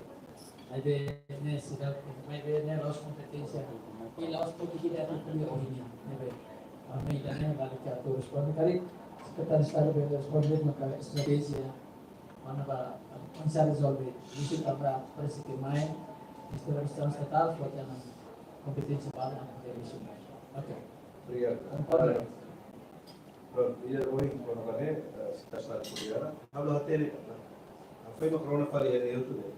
maibé ne'e seidauk, maibé ne'e la'ós kompeténsia, i la'ós polítika atu ko'alia ohin nian, maibé. Ami ida-ne'e, balik ke atu responde karik, Sekretáriu Estadu bele responde maka estratéjia mana ba, oinsá rezolve, isu tanba parese ke mai, Ministériu Estadu Estatál, foti ona kompeténsia balu, ami bele isu mai. Oke. Obrigadu. Konforme. Prontu, ida ohin kona-ba ne'e, eh, Sekretáriu Estadu Poliana. Ha'u la hatene, eh, foin mak rona fali iha ne'e hotu ne'e.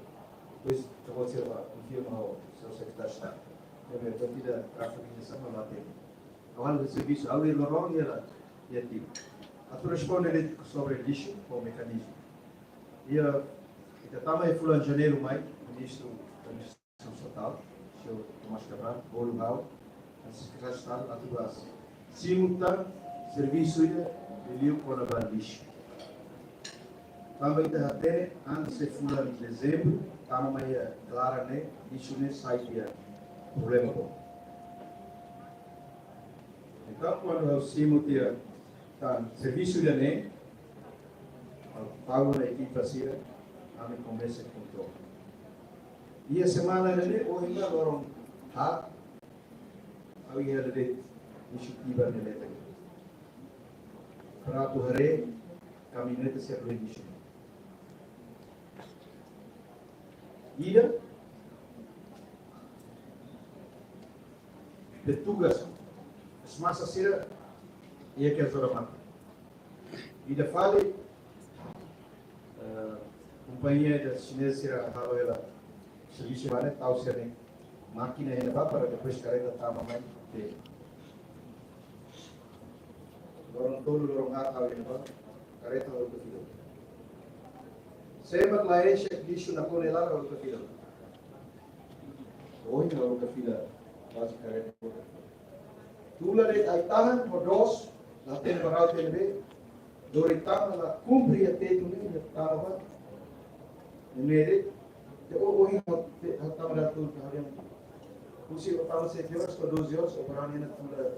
Depois, ha'u sei ba, konfirma ho, señór Sekretáriu Estadu. Ne'ebé, entaun, ida, trafa de sama la hatene. Agora, de servisu, ha'u iha loron, iha la, iha tipu. Atu responde de'it sobre lixu, ho mekanizmu. Iha, ita tama iha fulan Janeiru mai, Ministru, Ministru Estadu, señór Tomás Cabral, bolu ha'u, hanesan Sekretáriu Estadu, atu ba simu tan servisu ida, liuliu kona-ba lixu. Tanba ita hatene, antes de fulan Dezembru, tama mai iha klaran ne'e, lixu ne'e sai tiha. problema boot. Entaun, kuandu ha'u simu tiha tan servisu ida-ne'e, ha'u tau ona ekipa sira, ami komesa kontrola. Iha semana ida-ne'e, ohin loron haat, ha'u iha de'it lixu tibar ne'e leten. Para atu haree, kamioneta sira lori lixu. Ida, petugas, es masa sira, iha ke zona mata. Ida fali, eh, kompañia ida xineza sira halo hela servisu ba ne'e, tau sira-nia mákina iha ne'ebá para depois kareta tama mai. Loron tolu, loron haat ha'u iha ne'ebá, kareta haruka fila. Sé mak la enxe lixu nakonu iha laran haruka fila. Ohin haruka fila, baze kareta. Tula de'it ai-tahan ho doos, la hatene ba raut ne'ebé, lori tama la kumpre iha tetu ne'e, iha tama ba. Ne'e de'it, te o, ohin, te, tama dala tolu ka harian. Husi o tama sete horas to'o doze horas, o barani na tula,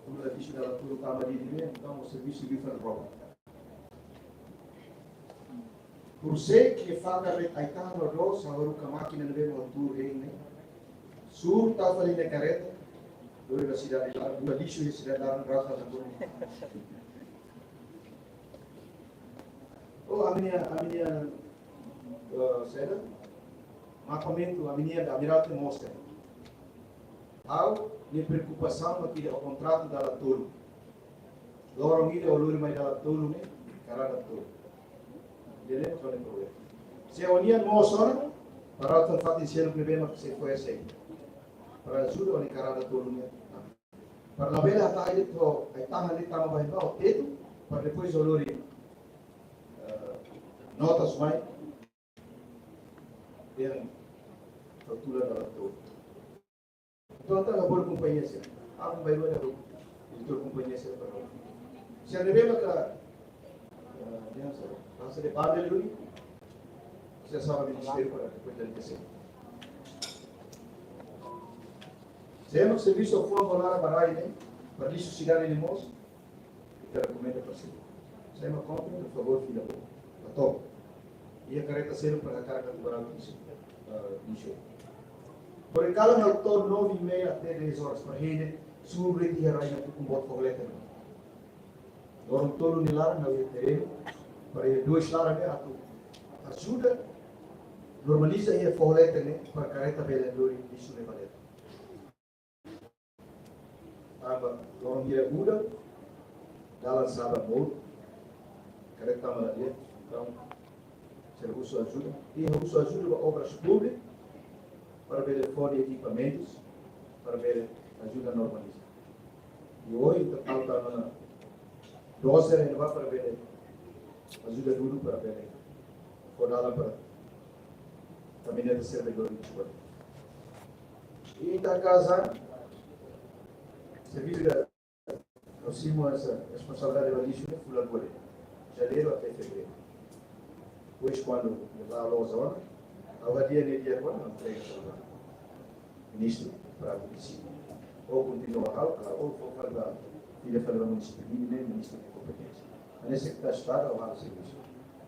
tula lixu dala tolu tama di, di ne'e, entaun o servisu liu fali roba. Por sé ke fakar de'it ai-tahan ho doos, ha'u haruka mákina ne'ebé mak tuur hein ne'e. Suur tau fali nia kareta, lori ba sidade laran, buka lixu iha sidade laran, rasa na bone. Oh, ami-nia, ami-nia, eh, saida? Mapeamentu, ami-nia da Almirante mós. Ha'u-nia preokupasaun mak ida ho kontratu dala tolu. Loron ida o lori mai dala tolu ne'e, karada tolu. Ida-ne'e mak ha'u-nia problema. Se o-nia mós ona, para atu fatin seluk ne'ebé mak sei fó esei. Para ajuda o-nia karada tolu ne'e. Para labele atu ai-tahan, ai-tahan ne'e tama ba iha ne'ebá, o tetu, para depois o lori, eh, notas mai. Dehan, rotula dala tolu. Entaun, atu halo kompañia sira. Ha'u mak bá iha ne'ebá, diretór kompañia sira para. Sira ne'ebé maka, eh, dehan sá, pasa de banda duni. Sira sa'e ba ministériu para depois da lisensa. Sé mak servisu fuan ba laran ba rai ne'e, para lixu sidade ne'e mós. Ita rekomenda para sira. Sé mak kontra, por favór, fila ba. Atu. Iha kareta seluk para hakarak atu ba rai lixu. Ah, lixu. Porém, kalan ha'u to'o nove e meia até dez horas para hein ne'e, suur de'it iha rai ne'e, atu kumpre foho leten. Loron tolu nia laran ha'u iha terrenu, para iha dois laran ne'e atu ajuda normaliza iha foho leten ne'e, para kareta bele lori lixu ne'e ba leten. Tanba loron ida udan, dalan sa'e ba moruk, kareta tama la di'ak, entaun sira husu ajuda, i husu ajuda ba Obras Públikas, para bele fó de'it ekipamentus, para bele ajuda normaliza. I ohin ita tau tan ona dozer iha ne'ebá para bele ajuda dulu para bele fó dalan para kamioneta sira bele lori lixu. I ita kaza servisu ida, ha'u simu nia responsabilidade ba lixu ne'e fulan rua, janeiru até fevereiru. Depois, kuandu nia ba loja ona, ha'u hadi'a nia di'ak ona, ha'u entrega ba ministru para atu deside. Ou kontinua ha'u, ka, ou fó fali ba, fila fali ba munisípiu, ne'e ministru nia kompeténsia. Hanesan ke ita estadu, ha'u halo servisu.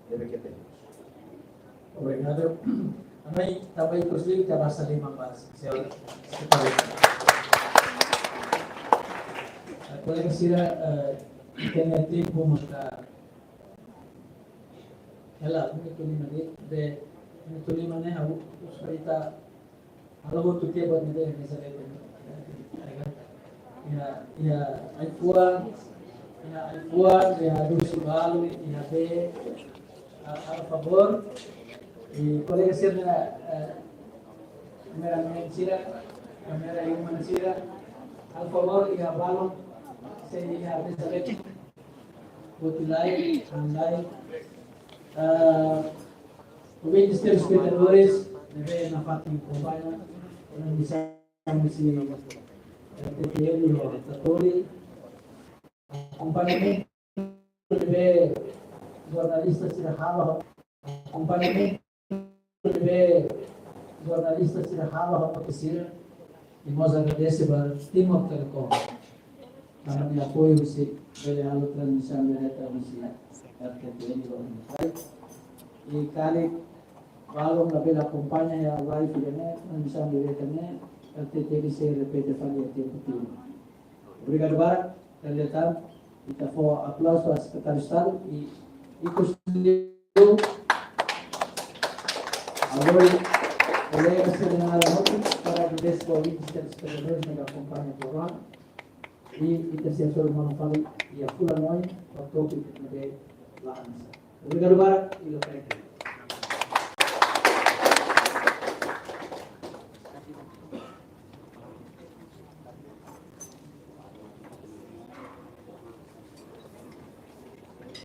Deve ke tenke. Obrigadu. Ami tanba ikus liu ita basa liman ba señór sekretáriu. Kolega sira, eh, tenke tempu maka hela, mungkin lima menit, de, menit lima ne'e, ha'u, supaya ita halo hotu tiha buat ne'ebé meza leten. Iha, iha ai-fuan, iha ai-fuan, iha dusu balu, iha bee, a, a favor. I kolega sira, eh, kameramen sira, kamera iman sira, a favor, iha balun, sei iha meza leten. Hotu lai, an lai. Ah, ouvintes, telespetadores, ne'ebé nafatin akompaña, organizasaun husi, eh, T T N no Tatori. Akompañamentu ne'ebé jornalista sira halo, akompañamentu ne'ebé jornalista sira halo, halo ke sira. I mós agradese ba Timor Telecom tanba nia apoiu husi bele halo transmisaun direta husi R T T N iha Ohin Fali. I karik balun labele akompaña iha live ida-ne'e, transmisaun direta ne'e, R T T N sei repete fali iha tempu tiha. Obrigadu barak, kalian tan, ita fó aplauzu ba Sekretáriu Estadu i, i kus Agora, kolega sira-nia lista, para agradese ba ouvintes, telespetadores ne'ebé akompaña programa. I ita sei hasoru malu fali iha fulan oin, ba tópiku ne'ebé la'o hanesan. Obrigadu barak, i loke